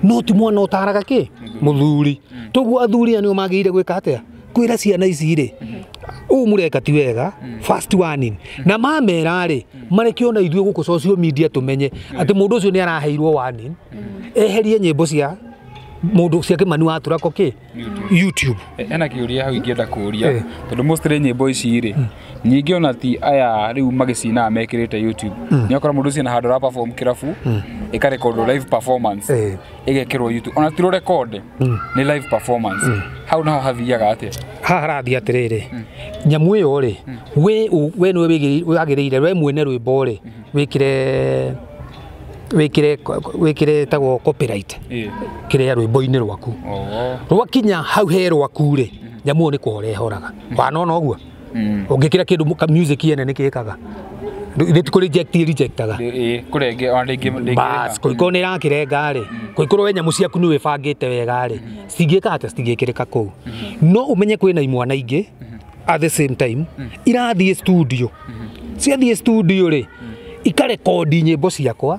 no ti mwana utaraga ki muthuri. Toguo athuri aya nĩo magĩrĩire gwĩka atĩa? Kwĩra ciana ici rĩ, ũũ mũreka ti wega, first warning. Na mamera rĩ, mareke ona ithuĩ gũkũ social media tũmenye atĩ mũndũ ũcio nĩ araheirwo warning, eherie nyĩmbo cia mũndũ cia Kĩmani wa Turako kĩ YouTube. Ena kĩũria hau ingĩenda kũũria, tondũ mostly nyĩmbo ici rĩ, nyingĩ ona ti aya rĩu magĩcinaga mekĩrĩte YouTube. Nĩ ũkora mũndũ ũcio na handũ ara perform kĩrabu, ĩkarekondwo live performance, ĩgekĩrwo YouTube. Ona ti record, nĩ live performance. Hau naho hathiaga atĩa? Haha harathiĩ atĩrĩrĩ, nyamũ ĩyo rĩ, we nĩwe wagĩrĩire, we mwene rwĩmbo rĩ, wĩkĩre tagwo copyright kĩrĩa rwĩmbo-inĩ rwaku. Rwakinya hau he rwaku rĩ, nyamũ ĩyo nĩ kũhora ĩhoraga. Wanona ũguo? Ũngĩkĩra kĩndũ music yene nĩ kĩkaga? Ithe ti kũ-reject rejectaga. Kũrenge ona ndĩngĩ. Bas, kũngĩkorwo nĩ ĩrakĩrenga rĩ, kũngĩkorwo we nyamũ ciaku nĩ wĩbangĩte wega rĩ, citingĩka atĩa? Citingĩkĩrĩka kũu. No ũmenye kwĩna imwana ingĩ at the same time irathiĩ studio. Ciathiĩ studio rĩ, ikarekondi nyĩmbo ciakwa.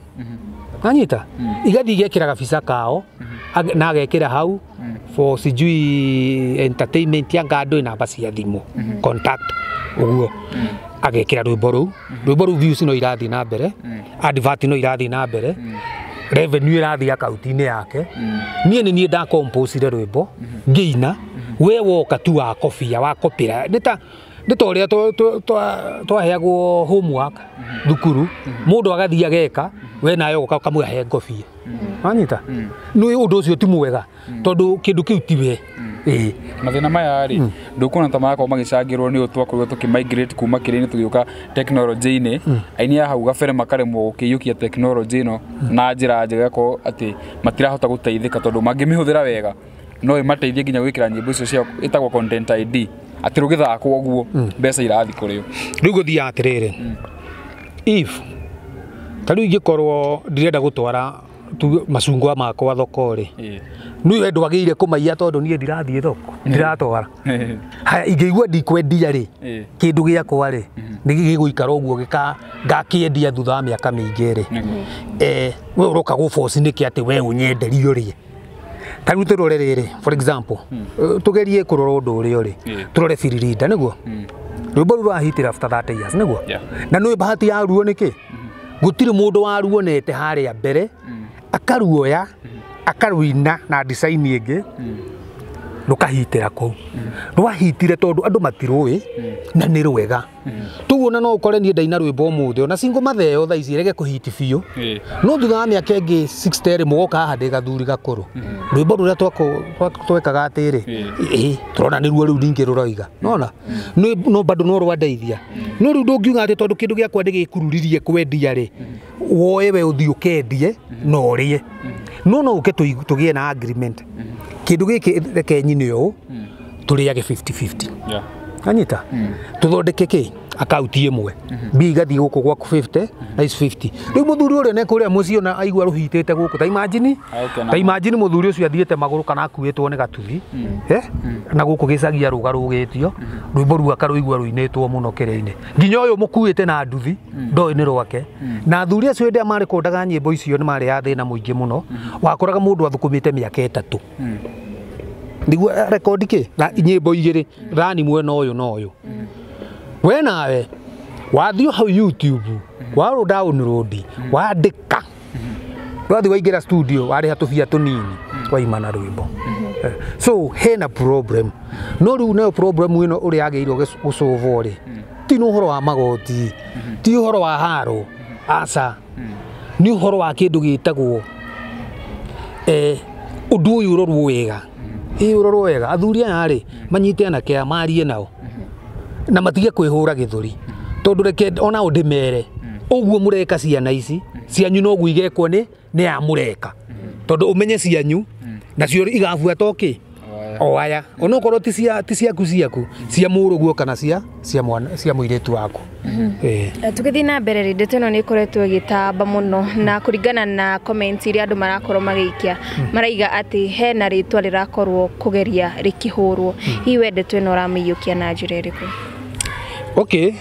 Anyita? Igathiĩ igekĩra gabica kao na agekĩra hau for sijui entertainment ya ngandũ namba cia thimũ, contact ũguo. Agekĩra rwĩmbo rũu, rwĩmbo rũu views no irathiĩ na mbere, advert no irathiĩ na mbere, revenue irathiĩ akaunti-inĩ yake. Niĩ nĩ niĩ ndakomposire rwĩmbo ngĩina, we woka tu wakobia wakopĩra. Nĩ ta ũrĩa twaheagwo homework thukuru, mũndũ agathiĩ ageka, we nawe ũgoka ũkamũhe ngobia. Wanyita? Nĩ ũndũ ũcio ti mwega, tondũ kĩndũ kĩu ti we. Mathĩna maya rĩ, ndũkuona ta marakorwo magĩcangĩrwo nĩ ũũ twakorirwo tũkĩ-migrate kuma kĩrĩa-inĩ tũgĩũka tekinoronjĩ-inĩ. Aini a hau gabere makaremwo gũkĩiyũkia tekinoronjĩ ĩno na njĩra njega, ĩgakorwo atĩ matirahota gũteithĩka, tondũ mangĩmĩhũthĩra wega no ĩmateithie nginya gwĩkĩra nyĩmbo icio ciao ĩtagwo content ID, atĩ rũgĩthakwo ũguo mbeca irathiĩ kũrĩ o. Rĩu gũthiaga atĩrĩrĩ, if ta rĩu ingĩkorwo ndirenda gũtwara macungwa makwa thoko rĩ, nĩ we ndwagĩrĩire kũmaiya tondũ niĩ ndirathiĩ thoko, ndiratwara. Haya, ingĩigua ndikwendia rĩ, kĩndũ gĩakwa rĩ, nĩ gĩgũikara ũguo ngakĩendia thutha wa mĩaka mĩingĩ rĩ, we ũroka gũ-force nĩkĩ atĩ we ũnyenderie ũrĩe? Ta rĩu tũrore rĩrĩ, for example, tũgerie kũrora ũndũ ũrĩa ũrĩ, tũrore Biririnda nĩguo? Rwĩmbo rũu rwahitire after 30 years nĩguo? Na nĩ bahati ya ruo nĩkĩ? Gũtirĩ mũndũ waruonete harĩa mbere, akaruoya, akaruina na design ĩngĩ, rũkahitĩra kũu. Rwahitire tondũ andũ matirũĩ na nĩ rwega. Toguo ona no ũkore niĩ ndaina rwĩmbo ũmũthĩ, ona single matheo thaa ici ĩrege kũhiti biũ, no thutha wa mĩaka ĩngĩ 60 rĩ, mũgoka haha ndĩ gathuri gakũrũ. Rwĩmbo rũrĩa twekaga atĩrĩ, tũrona nĩruo rĩu ningĩ rũroiga. Nona? No bado no rwandeithia. No rĩu ndũngiuga atĩ tondũ kĩndũ gĩakwa ndĩgĩkururirie kwendia rĩ, woe we ũthiĩ ũkendie na ũrĩe. No no ũke tũgĩe na agreement. Kĩndũ gĩkĩ reke nyine ũũ, tũrĩage 50-50. Anyita? Tũthondeke kĩ? Akaunti ĩmwe. Mbia igathiĩ gũkũ gwaku 50 na ici 50. Rĩu mũthuri ũrĩa ne kũrĩa mũciĩ ona aigua rũhitĩte gũkũ, ta imagine, ta imagine mũthuri ũcio athiĩte magũrũ kana akuĩtwo nĩ gatuthi, na gũkũ gĩcagi arũgarũgĩtio, rwĩmbo rũu akarũigua rũinĩtwo mũno kĩrĩa-inĩ. Nginya ũyũ mũkuĩte na nduthi, ndoĩ nĩ rwake. Na athuri acio hĩndĩ ĩrĩa marekondaga nyĩmbo icio nĩ marĩ a thĩna mũingĩ mũno. Wakoraga mũndũ athũkũmĩte mĩaka 3. Nĩguo rekondi kĩ? Nyĩmbo igĩrĩ, thani mwena ũyũ na ũyũ. We nawe wathiĩ hau YouTube, warũ download, wandĩka, wathiĩ waingĩra studio, warĩha tũbia tũnini, waima na rwĩmbo. So hena problem. No rĩu nayo problem ĩno ũrĩa yagĩrĩirwo gũcũvwo rĩ, ti nĩ ũhoro wa magoti, ti ũhoro wa haro, aca. Nĩ ũhoro wa kĩndũ gĩtagwo ũndũ ũyũ ũrorwo wega. Ũrorwo wega. Athuri aya rĩ, manyite anake aya marie nao, na matige kwĩhũra gĩthũri. Tondũ reke ona o ndĩmere, ũguo mũreka ciana ici, cianyu noguo igekwo nĩ ya mũreka. Tondũ ũmenye cianyu, nacio igabuata ũkĩ? O aya onokorwo ti cia ti ciaku ciaku cia mũrũguo kana cia mwana cia mũirĩtu waku. Tũgĩthiĩ na mbere rĩ, ndeto ĩno nĩ ĩkoretwo ĩgĩtamba mũno na kũringana na comments iria andũ marakorwo magĩikia maraiga atĩ hena rĩtwa rĩrakorwo kũgeria rĩkĩhũrwo. Hihi we ndeto ĩno ũramĩiyũkia na njĩra ĩrĩkũ? Okay,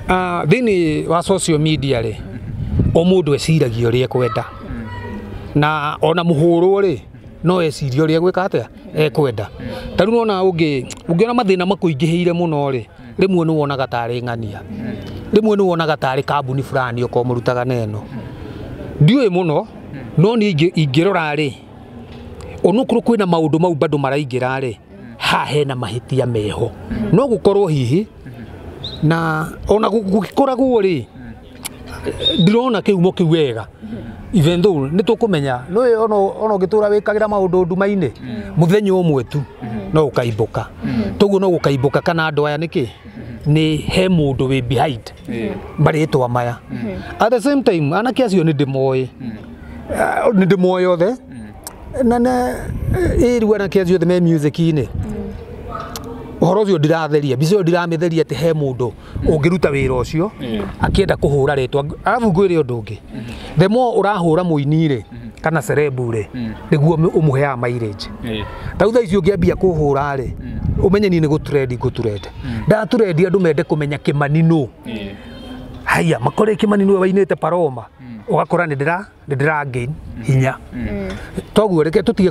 thĩinĩ wa social media rĩ, o mũndũ eciragia ũrĩa ekwenda, na ona mũhũrwo rĩ no ecirie ũrĩa egwĩka atĩa ekwenda. Ta rĩu nona ũngĩona mathĩna makũingĩhĩire mũno rĩ, rĩmwe nĩ wonaga tarĩ ng'ania, rĩmwe nĩ wonaga tarĩ kambuni fulani okorwo mũrutaga na ĩno. Ndiũĩ mũno, no niĩ ingĩrora rĩ, onokorwo kwĩna maũndũ mau bado maraingĩra rĩ, haha hena mahĩtia meho. No gũkorwo hihi na ona gũgĩkoragwo rĩ, ndirona kĩhumo kĩu wega. Even though nĩ tũkũmenya nĩ ona ũngĩtũra wĩkagĩra maũndũ nduma-inĩ mũthenya ũmwe tu no ũkaimbũka. Toguo no gũkaimbũka kana andũ aya nĩkĩ nĩ he mũndũ wĩ behind marĩtwa maya. At the same time anake acio nĩ ndĩmoĩ, nĩ ndĩmoĩ othe na ĩrĩu anake acio othe me music-inĩ. Ũhoro ũcio ndiratheria, mbica ĩyo ndiramĩtheria atĩ he mũndũ ũngĩruta wĩra ũcio akĩenda kũhũra rĩtwa. Arabu ngwĩre ũndũ ũngĩ, the more ũrahũra mũini rĩ kana celeb rĩ, nĩguo ũmũheaga mileage. Ta rĩu thaa ici ũngĩambia kũhũra rĩ, ũmenye niĩ nĩ gũtrend ngũtrend. Ndatrendi andũ mende kũmenya Kĩmani nũ. Haya makore Kĩmani nĩwe wainĩte Paroma, ũgakora nĩ ndĩra gain hinya. Toguo reke tũtige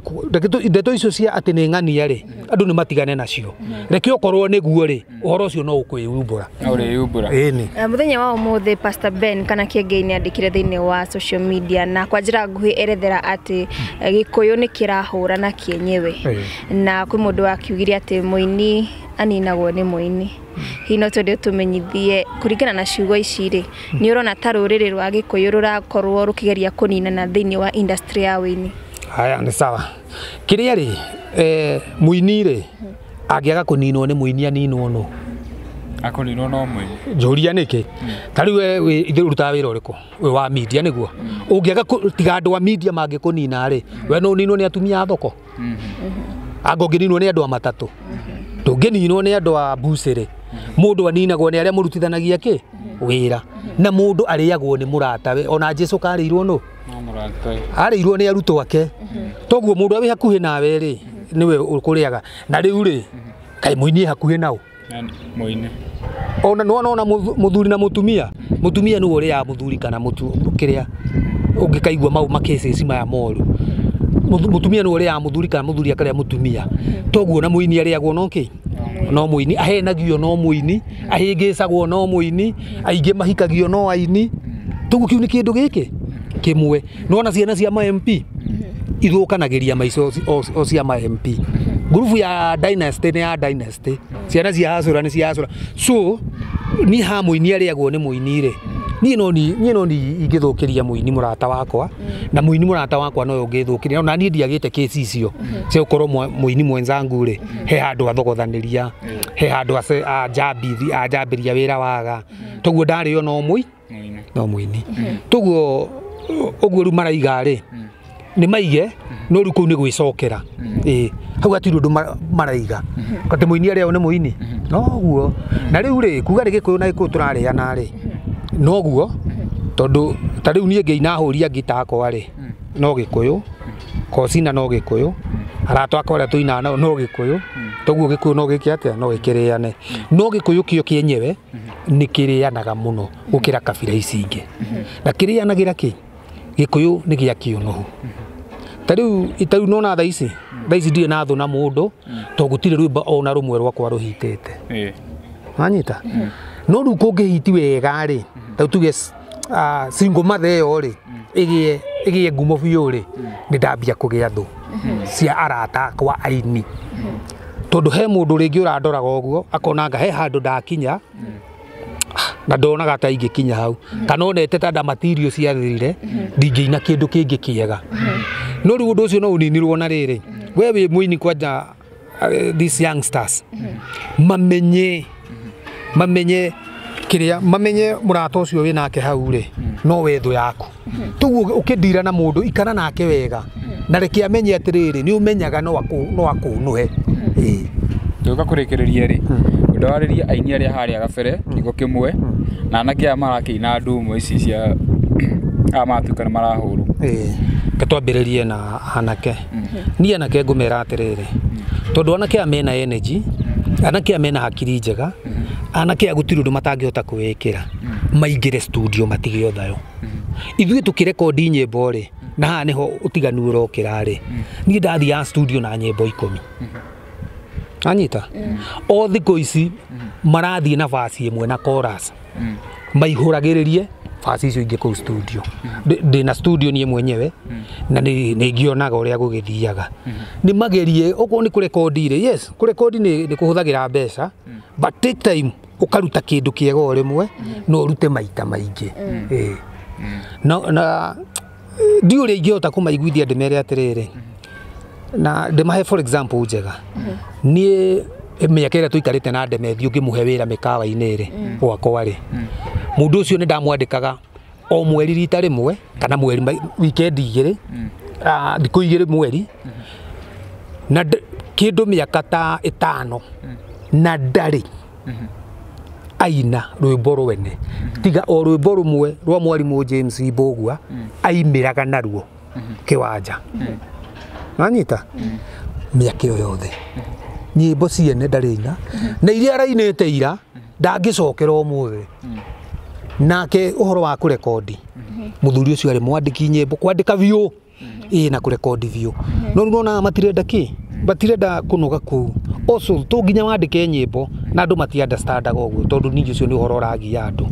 ndeto icio cia atĩ nĩ ng'ania rĩ, andũ nĩ matigane nacio. Reke okorwo nĩguo rĩ, ũhoro ũcio no ũkwĩumbũra. Ũrĩumbũra. Ĩni. Mũthenya wa ũmũthĩ Pastor Ben kana Kĩengei nĩ andĩkire thĩinĩ wa social media na kwa njĩra nguhĩ erethera atĩ Gĩkũyũ nĩ kĩrahũra na kĩenyewe. Na kwĩ mũndũ wakiugire atĩ mũini aninagwo nĩ mũini. Hihi no twende ũtũmenyithie kũringana na ciugo ici rĩ, nĩ ũrona ta rũrĩrĩ rwa Gĩkũyũ rũrakorwo rũkĩgeria kũninana thĩinĩ wa industry ya wĩini? Haya nĩ sawa. Kĩrĩa rĩ, mũini rĩ angĩaga kũninwo nĩ mũini aninwo nũ? Akũninwo no mũini. Njũria nĩkĩ? Ta rĩu we ithuĩ ũrutaga wĩra ũrĩkũ? Wĩ wa media nĩguo? Ũngĩaga tiga andũ a media mangĩkũnina rĩ, we no ũninwo nĩ atumia a thoko? Anga ũngĩninwo nĩ andũ a matatũ? Ndũngĩninwo nĩ andũ a mbucĩrĩ. Mũndũ aninagwo nĩ arĩa mũrutithanagia kĩ? Wĩra. Na mũndũ arĩagwo nĩ mũratawe. Ona Jesũ karĩirwo nũ? Arĩirwo nĩ arutwo ake. Toguo mũndũ wĩ hakuhĩ nawe rĩ, nĩwe ũkũrĩaga. Na rĩu rĩ, kaĩ mũini hakuhĩ nao? Mũini. Ona nĩwona ona mũthuri na mũtumia, mũtumia nĩwe ũrĩaga mũthuri kana kĩrĩa ũngĩkaigua mau makĩcĩci maya moru. Mũtumia nĩwe ũrĩaga mũthuri kana mũthuri akarĩa mũtumia. Toguo na mũini arĩagwo no kĩ? No mũini, ahenagio no mũini, ahĩngĩcagwo no mũini, aingĩ mahikagio no aini. Toguo kĩu nĩ kĩndũ gĩkĩ kĩmwe. Nĩwona ciana cia ma MP ithũkanagĩria maica o cia ma MP. Ngurubu ya dynasty nĩ ya dynasty. Ciana cia hacũra nĩ cia hacũra. So niĩ ha mũini arĩagwo nĩ mũini rĩ, niĩ no ni ingĩthũkĩria mũini mũrata wakwa, na mũini mũrata wakwa no ũngĩthũkĩria. Ona niĩ ndiagĩte kesi icio cia gũkorwo mũini mwenzangu rĩ, he handũ athogothanĩria, he handũ anjambĩria wĩra waga. Toguo ndarĩo no no mũini. Toguo ũguo rĩu maraiga rĩ, nĩ maige, no rĩu kũu nĩ gwĩcokera. Ĩĩ, hau hatirĩ ũndũ maraiga. Atĩ mũini arĩagwo nĩ mũini. Noguo. Na rĩu rĩ, kuga nĩ Gĩkũyũ na Gĩkũyũ tũrarĩana rĩ, noguo, tondũ ta rĩu niĩ ngĩina hũria ngita akwa rĩ, no Gĩkũyũ, Kocina no Gĩkũyũ, arata akwa arĩa tũinaga nao no Gĩkũyũ, toguo Gĩkũyũ no gĩke atĩa, no gĩkĩrĩane. No Gĩkũyũ kĩo kĩenyewe nĩ kĩrĩanaga mũno gũkĩra kabira ici ingĩ. Na kĩrĩanagĩra kĩ? Gĩkũyũ nĩ gĩa kĩũnũhu. Ta rĩu nona thaa ici ndirĩ na thũ na mũndũ, tondũ gũtirĩ rwĩmbo ona rũmwe rwakwa rũhitĩte. Wanyita? No rĩu kũngĩhiti wega rĩ, ta rĩu tuge single mother ĩyo rĩ, ĩgĩe ngumo biũ rĩ, nĩ ndambia kũgĩa thũ cia arata akwa aini. Tondũ he mũndũ rĩngĩ ũrandoraga ũguo, akona anga he handũ ndakinya, na ndonaga ta ingĩkinya hau, kana onete ta ndamatirio ciathirire, ndingĩina kĩndũ kĩngĩ kĩega. No rĩu ũndũ ũcio no ũninirwo na rĩrĩ, we wĩ mũini kwanja these youngsters mamenye kĩrĩa, mamenye mũrata ũcio wĩ nake hau rĩ, no we thũ yaku. Toguo ũkĩndira na mũndũ, ikara nake wega. Na reke amenye atĩrĩrĩ nĩ ũmenyaga no akũnũhe. Tũgĩũka kũrĩkĩrĩria rĩ, ndawarĩria aini arĩa harĩa gabere kĩgo kĩmwe na anake aya marakĩina ndumo ici cia aya maratuĩka nĩ marahũrwo. Reke twambĩrĩrie na anake. Niĩ anake ngũmera atĩrĩrĩ, tondũ anake aya mena energy, anake aya mena hakiri njega, anake aya gũtirĩ ũndũ matangĩhota kwĩĩkĩra, maingĩre studio matige ũthayo. Ithuĩ tũkĩrekondi nyĩmbo rĩ, na haha nĩho ũtiganu ũrokĩra rĩ, niĩ ndathiaga studio na nyĩmbo 10. Anyita? O thikũ ici marathiĩ na verse ĩmwe na chorus. Maihũragĩrĩrie verse icio ingĩ kũu studio. Ndĩna studio niĩ mwenyewe na nĩ ngĩonaga ũrĩa gũgĩthiaga. Nĩ magerie okorwo nĩ kũrekondi rĩ, yes, kũrekondi nĩ kũhũthagĩra mbeca, but take time ũkaruta kĩndũ kĩega o rĩmwe no ũrute maita maingĩ. Na ndiũ ũrĩa ingĩhota kũmaiguithia ndĩmere atĩrĩrĩ, na ndĩmahe for example njega. Niĩ mĩaka ĩrĩa tũikarĩte na Ndemethi ũngĩmũhe wĩra mĩkawa-inĩ rĩ, gwakwa rĩ, mũndũ ũcio nĩ ndamwandĩkaga o mweri rita rĩmwe kana mweri weekend igĩrĩ, thikũ igĩrĩ mweri, na kĩndũ mĩaka ta 5 na ndarĩ aina rwĩmbo rwene tiga o rwĩmbo rũmwe rwa mwarimũ James Mbũgua aimĩraga naruo kĩwanja. Nanyita? Mĩaka ĩyo yothe nyĩmbo ciene ndarĩ ina na iria arainĩte ira ndangĩcokera ũmũthĩ. Nake ũhoro wa kũrekondi, mũthuri ũcio arĩ mwandĩki nyĩmbo, kwandĩka biũ ĩĩ na kũrekondi biũ, no rĩu nĩwonaga matirenda kĩ, matirenda kũnoga kũu. Also to nginya wandĩke nyĩmbo na andũ mati understandaga ũguo, tondũ ningĩ ũcio nĩ ũhoro ũragia andũ.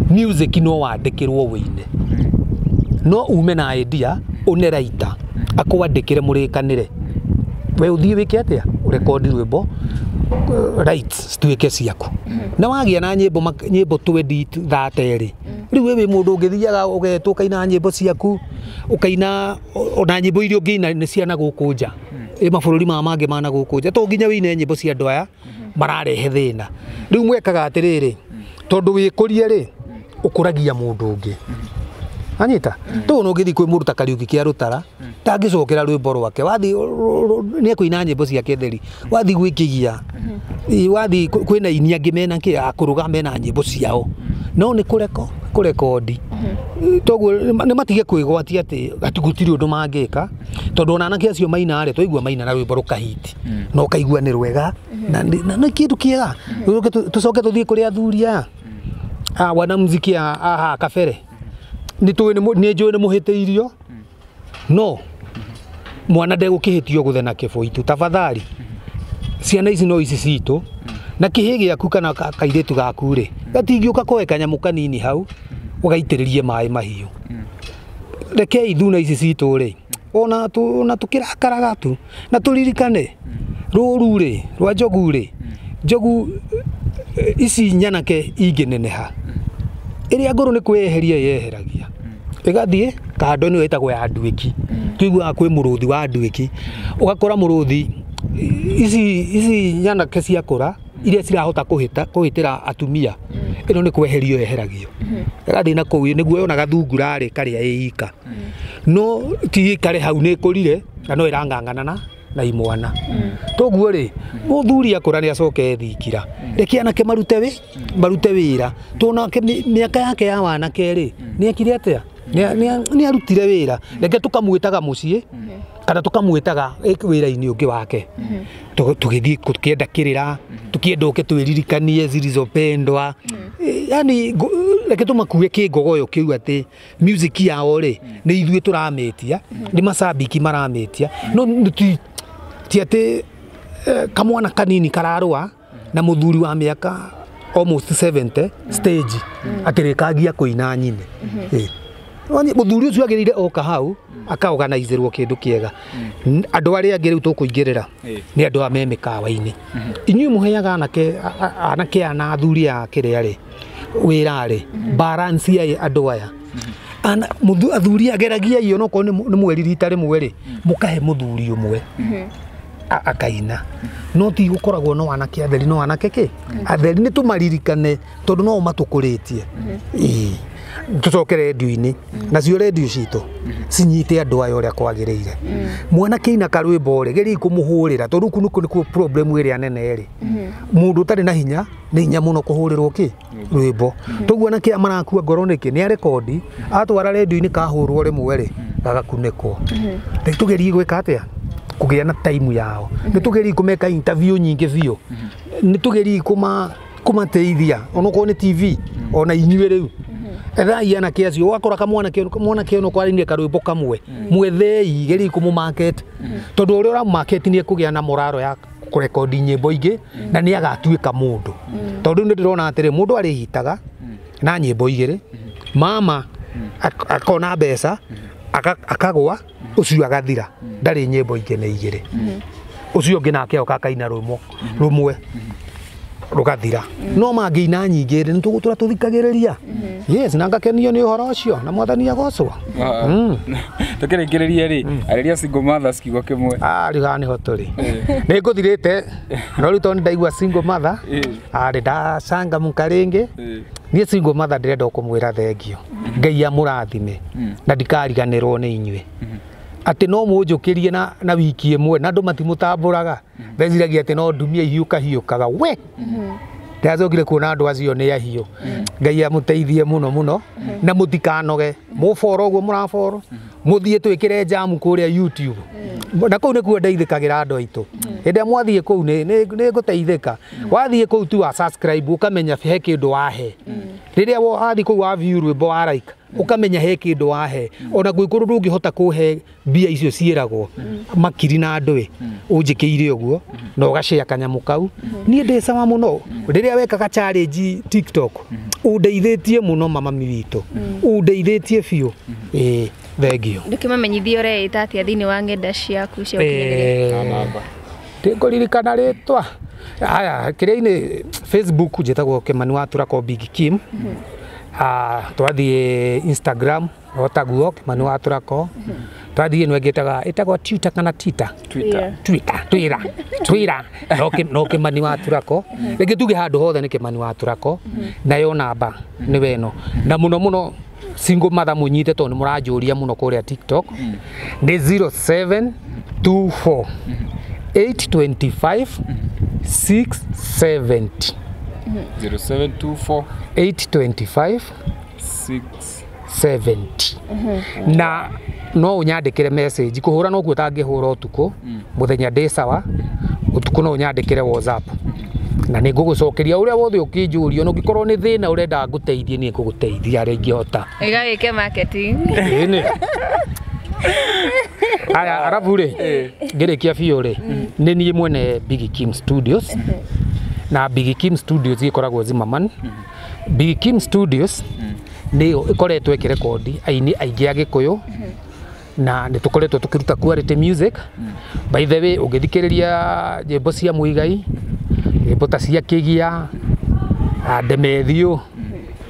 Music no wandĩkĩrwo wĩine, no ume na idea une writer akwandĩkĩre mũrĩkanĩre, we ũthiĩ wĩke atĩa, ũrekondi rwĩmbo, rights cituĩke ciaku. Na wagĩa na nyĩmbo nyĩmbo 20 30 rĩ, rĩu we wĩ mũndũ ũngĩthiaga ũgetwo ũkaina nyĩmbo ciaku, ũkaina ona nyĩmbo iria ũngĩina nĩ cia na gũkũ nja, ĩ mabũrũri maya mangĩ ma na gũkũ nja, to nginya wĩine nyĩmbo cia andũ aya mararehe thĩna. Rĩu mwekaga atĩrĩrĩ, tondũ wĩkũrie rĩ, ũkũragia mũndũ ũngĩ. Anyita? Tũũ no ũngĩthiĩ kwĩ mũndũ ta Kariũki kĩa Rũtara, ndangĩcokera rwĩmbo rwake, wathiĩ nĩ ekũina nyĩmbo ciake theri, wathiĩ gwĩkĩgia, wathiĩ kwĩna aini angĩ mena kĩ akũrũga mena nyĩmbo ciao, no nĩ kũrekondi. Toguo nĩ matige kwĩgwatia atĩ gũtirĩ ũndũ mangĩka, tondũ ona anake acio maina rĩ, twaigua maina na rwĩmbo rũkahiti, na ũkaigua nĩ rwega na nĩ kĩndũ kĩega. Tũcoke tũthiĩ kũrĩ athuri aya wanamuziki a haha kabere, nĩ njũĩ nĩ mũhĩtĩirio, no mwana ndegũkĩhĩtio gũthena kĩbũitũ. Tafadhali ciana ici no ici citũ, na kĩhĩ gĩaku kana kairĩtu gaku rĩ, gatingĩũka koe kanyamũ kanini hau ũgaitĩrĩrie maĩ mahiũ. Rekei ithuna ici citũ rĩ, ona tũkĩrakaraga tu, na tũririkane rũru rĩ rwa njogu rĩ, njogu ici nyanake ingĩneneha, ĩrĩa ngũrũ nĩ kwĩyeheria yeheragia ĩgathiĩ kando, nĩyo ĩtagwo ya nduĩki. Tũiguaga kwĩ mũrũthi wa nduĩki, ũgakora mũrũthi ici nyanake ciakũra iria cirahota kũhĩtĩra atumia, ĩno nĩ kweherio yeheragio ĩgathiĩ na kũu, nĩguo yonaga thungura rĩ karĩa ĩika, no ti ĩkare hau nĩ ĩkũrire na no ĩrang'ang'ana na imwana. Toguo rĩ, mũthuri akũra nĩ acoke ethikira, reke anake marute wĩra, tondũ mĩaka yake ya wanake rĩ, nĩ ekire atĩa, nĩ arutire wĩra. Reke tũkamwĩtaga mũciĩ kana tũkamwĩtaga wĩra-inĩ ũngĩ wake, tũgĩthiĩ tũkĩenda kĩrĩra, tũkĩenda ũke twĩririkanie zilizopendwa, yani reke tũmakue kĩngogoyo kĩu atĩ music yao rĩ nĩ ithuĩ tũramĩtia, nĩ macambiki maramĩtia, no ti atĩ kamwana kanini kararũa na mũthuri wa mĩaka almost 70 stage akĩrĩkangia kũina nyine. Mũthuri ũcio agĩrĩire oka hau akaorganizerwo kĩndũ kĩega. Andũ arĩa angĩ rĩu tũkũingĩrĩra nĩ andũ a me mĩkawa-inĩ. Inyuĩ mũheaga anake aya na athuri a kĩrĩa rĩ wĩra rĩ, balance ya andũ aya. Athuri ageragia iyo no korwo nĩ mweri rita rĩmwe rĩ, mũkahe mũthuri ũmwe akaina, no ti gũkoragwo no anake atheri, no anake kĩ atheri nĩ tũmaririkane tondũ no matũkũrĩtie. Tũcoke rendio-inĩ, nacio rendio citũ cinyite andũ aya ũrĩa kwagĩrĩire. Mwanake ina karwĩmbo rĩ, geria kũmũhũrĩra, tondũ kũu nĩkuo nĩkuo problem ĩrĩa nene rĩ. Mũndũ ũtarĩ na hinya nĩ hinya mũno kũhũrĩrwo kĩ rwĩmbo. Toguo anake aya marakua ngoro nĩkĩ? Nĩ arekondi atwara rendio-inĩ kahũrwo rĩmwe rĩ, gagakunĩkwo. Rĩu tũgerie gwĩka atĩa? Kũgĩa na time yao. Nĩ tũgerie kũmeka interview nyingĩ biũ. Nĩ tũgerie kũmateithia onokorwo nĩ TV ona inyuĩ rĩu. Ethai anake acio, ũgakora kamwanake mwanake ono kwarinire karwĩmbo kamwe, mwethei, geria kũmũ market, tondũ ũrĩa ũramũ market nĩ ekũgĩa na moraro ya kũrekondi nyĩmbo ingĩ na nĩ agatuĩka mũndũ. Tondũ nĩ ndĩrona atĩrĩ, mũndũ arĩhitaga na nyĩmbo igĩrĩ, mama akona mbeca akagwa, ũcio agathira, ndarĩ nyĩmbo ingĩ nĩ igĩrĩ. Ũcio ũngĩ nake oka akaina rũmwe rũgathira. No mangĩina nyingĩ rĩ, nĩ tũgũtũra tũthikagĩrĩria. Yes, na ngakenio nĩ ũhoro ũcio na Mwathani agocwo. Tũkĩrĩkĩrĩria rĩ, arĩria single mothers kiugo kĩmwe. Rĩu haha nĩho tũrĩ. Nĩ ngũthirĩte, no rĩu tondũ nĩ ndaigua single mother, nĩ ndacangamũka rĩngĩ. Niĩ single mother ndĩrenda kũmwĩra thengio. Ngai amũrathime na ndikariganĩrwo nĩ inyuĩ. Atĩ no mũnjũkĩrie na wiki ĩmwe na andũ matimũtambũraga. Ndeciragia atĩ no ndumia ihiũka hiũkaga we. Ndacokire kuona andũ acio nĩ ahiũ. Ngai amũteithie mũno mũno na mũtikanoge. Mũboro ũguo mũraboro, mũthiĩ twĩkĩre jamu kũrĩa YouTube. Na kũu nĩkuo ndeithĩkagĩra andũ aitũ. Hĩndĩ ĩrĩa mwathiĩ kũu nĩ ngũteithĩka. Wathiĩ kũu tu wa subscribe ũkamenya he kĩndũ wahe. Rĩrĩa wathiĩ kũu wa view rwĩmbo wa like, ũkamenya he kĩndũ wahe. Ona gwĩ kũndũ ndũngĩhota kũhe mbia icio ciĩragwo makiri na andũ ĩ, ũnjĩkĩire ũguo na ũgashare kanyamũ kau. Niĩ ndĩ sawa mũno. Rĩrĩa wekaga challenge TikTok, ũndeithĩtie mũno mama witũ. Ũndeithĩtie biũ. Ĩĩ, thengio. Ndũkĩmamenyithie ũreĩta atĩa thĩinĩ wa ng'enda ciaku cia ũkinyanĩria. Ndĩngũririkana rĩtwa. Aya, kĩrĩa-inĩ Facebook njĩtagwo Kĩmani wa Turako Big Kim. Twathiĩ Instagram o taguo Kĩmani wa Turako. Twathiĩ ĩno ĩngĩ ĩtagwo Twitter kana Twitter? Twitter. Twitter, Twitter, Twitter. No Kĩmani wa Turako. Rĩngĩ tuge handũ hothe nĩ Kĩmani wa Turako. Nayo namba nĩ weno. Na mũno mũno single mother mũnyite tondũ nĩ mũranjũria mũno kũrĩa TikTok. Nĩ 0724 825 670. 0724 825 6 70. Na no ũnyandĩkĩre message, kũhũra no kuo ũtangĩhũra ũtukũ, mũthenya ndĩ sawa, ũtukũ no ũnyandĩkĩre WhatsApp. Na nĩ ngũgũcokeria ũrĩa wothe ũkĩnjũria, ona ũngĩkorwo nĩ thĩna ũrenda ngũteithie, niĩ ngũgũteithia harĩa ingĩhota. Ĩga wĩke marketing. Ĩni. Aya, arabu rĩ, ngĩrĩkia biũ rĩ, nĩ niĩ mwene Big Kim Studios. Na Big Kim Studios ĩkoragwo Zimmerman. Big Kim Studios nĩyo ĩkoretwo ĩkĩrekondi aini aingĩ a Gĩkũyũ na nĩ tũkoretwo tũkĩruta quality music. By the way, ũngĩthikĩrĩria nyĩmbo cia Muigai, nyĩmbo ta cia Kĩgia, Ndemethio,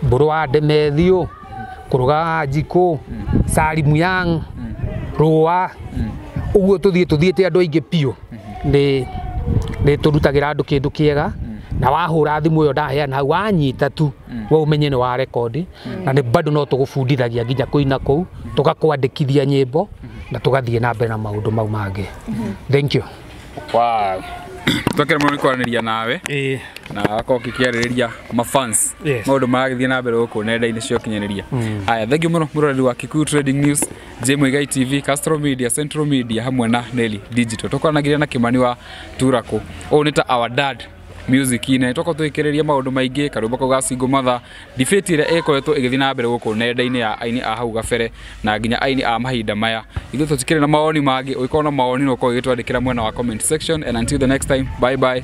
Mbũrũ wa Ndemethio, Kũrũga wa Njikũ, Salimu Yang, Rũa, ũguo tũthiĩte andũ aingĩ biũ. Nĩ tũrutagĩra andũ kĩndũ kĩega. Na wahũra thimũ ĩyo ndaheana hau wanyita tu we ũmenye nĩ wa rekondi. Na nĩ bado no tũgũbundithagia nginya kũina kũu, tũgakwandĩkithia nyĩmbo na tũgathiĩ na mbere na maũndũ mau mangĩ. Thank you. Wow. Twakĩra mũno nĩ kwaranĩria nawe na wakorwo ũkĩarĩrĩria mafans maũndũ maragĩthiĩ na mbere gũkũ nenda-inĩ cia ũkinyanĩria. Aya, thank you mũno mũroreri wa Kikuyu Trading News, J Muigai TV, Castro Media, Central Media hamwe na Nelly Digital. Tũkwaranagĩria na Kĩmani wa Turako. Ũyũ nĩ ta our dad music-inĩ. Twakorwo tũgĩkĩrĩria maũndũ maingĩ, karwĩmbo kau ga single mother, debate ĩrĩa ĩkoretwo ĩgĩthiĩ na mbere gũkũ nenda-inĩ ya aini a hau gabere na nginya aini a mahinda maya. Ithuĩ tũtikĩrĩ na mawoni mangĩ, ũngĩkorwo na mawoni no ũkorwo ũgĩtwandĩkĩra mwena wa comment section, and until the next time, bye bye.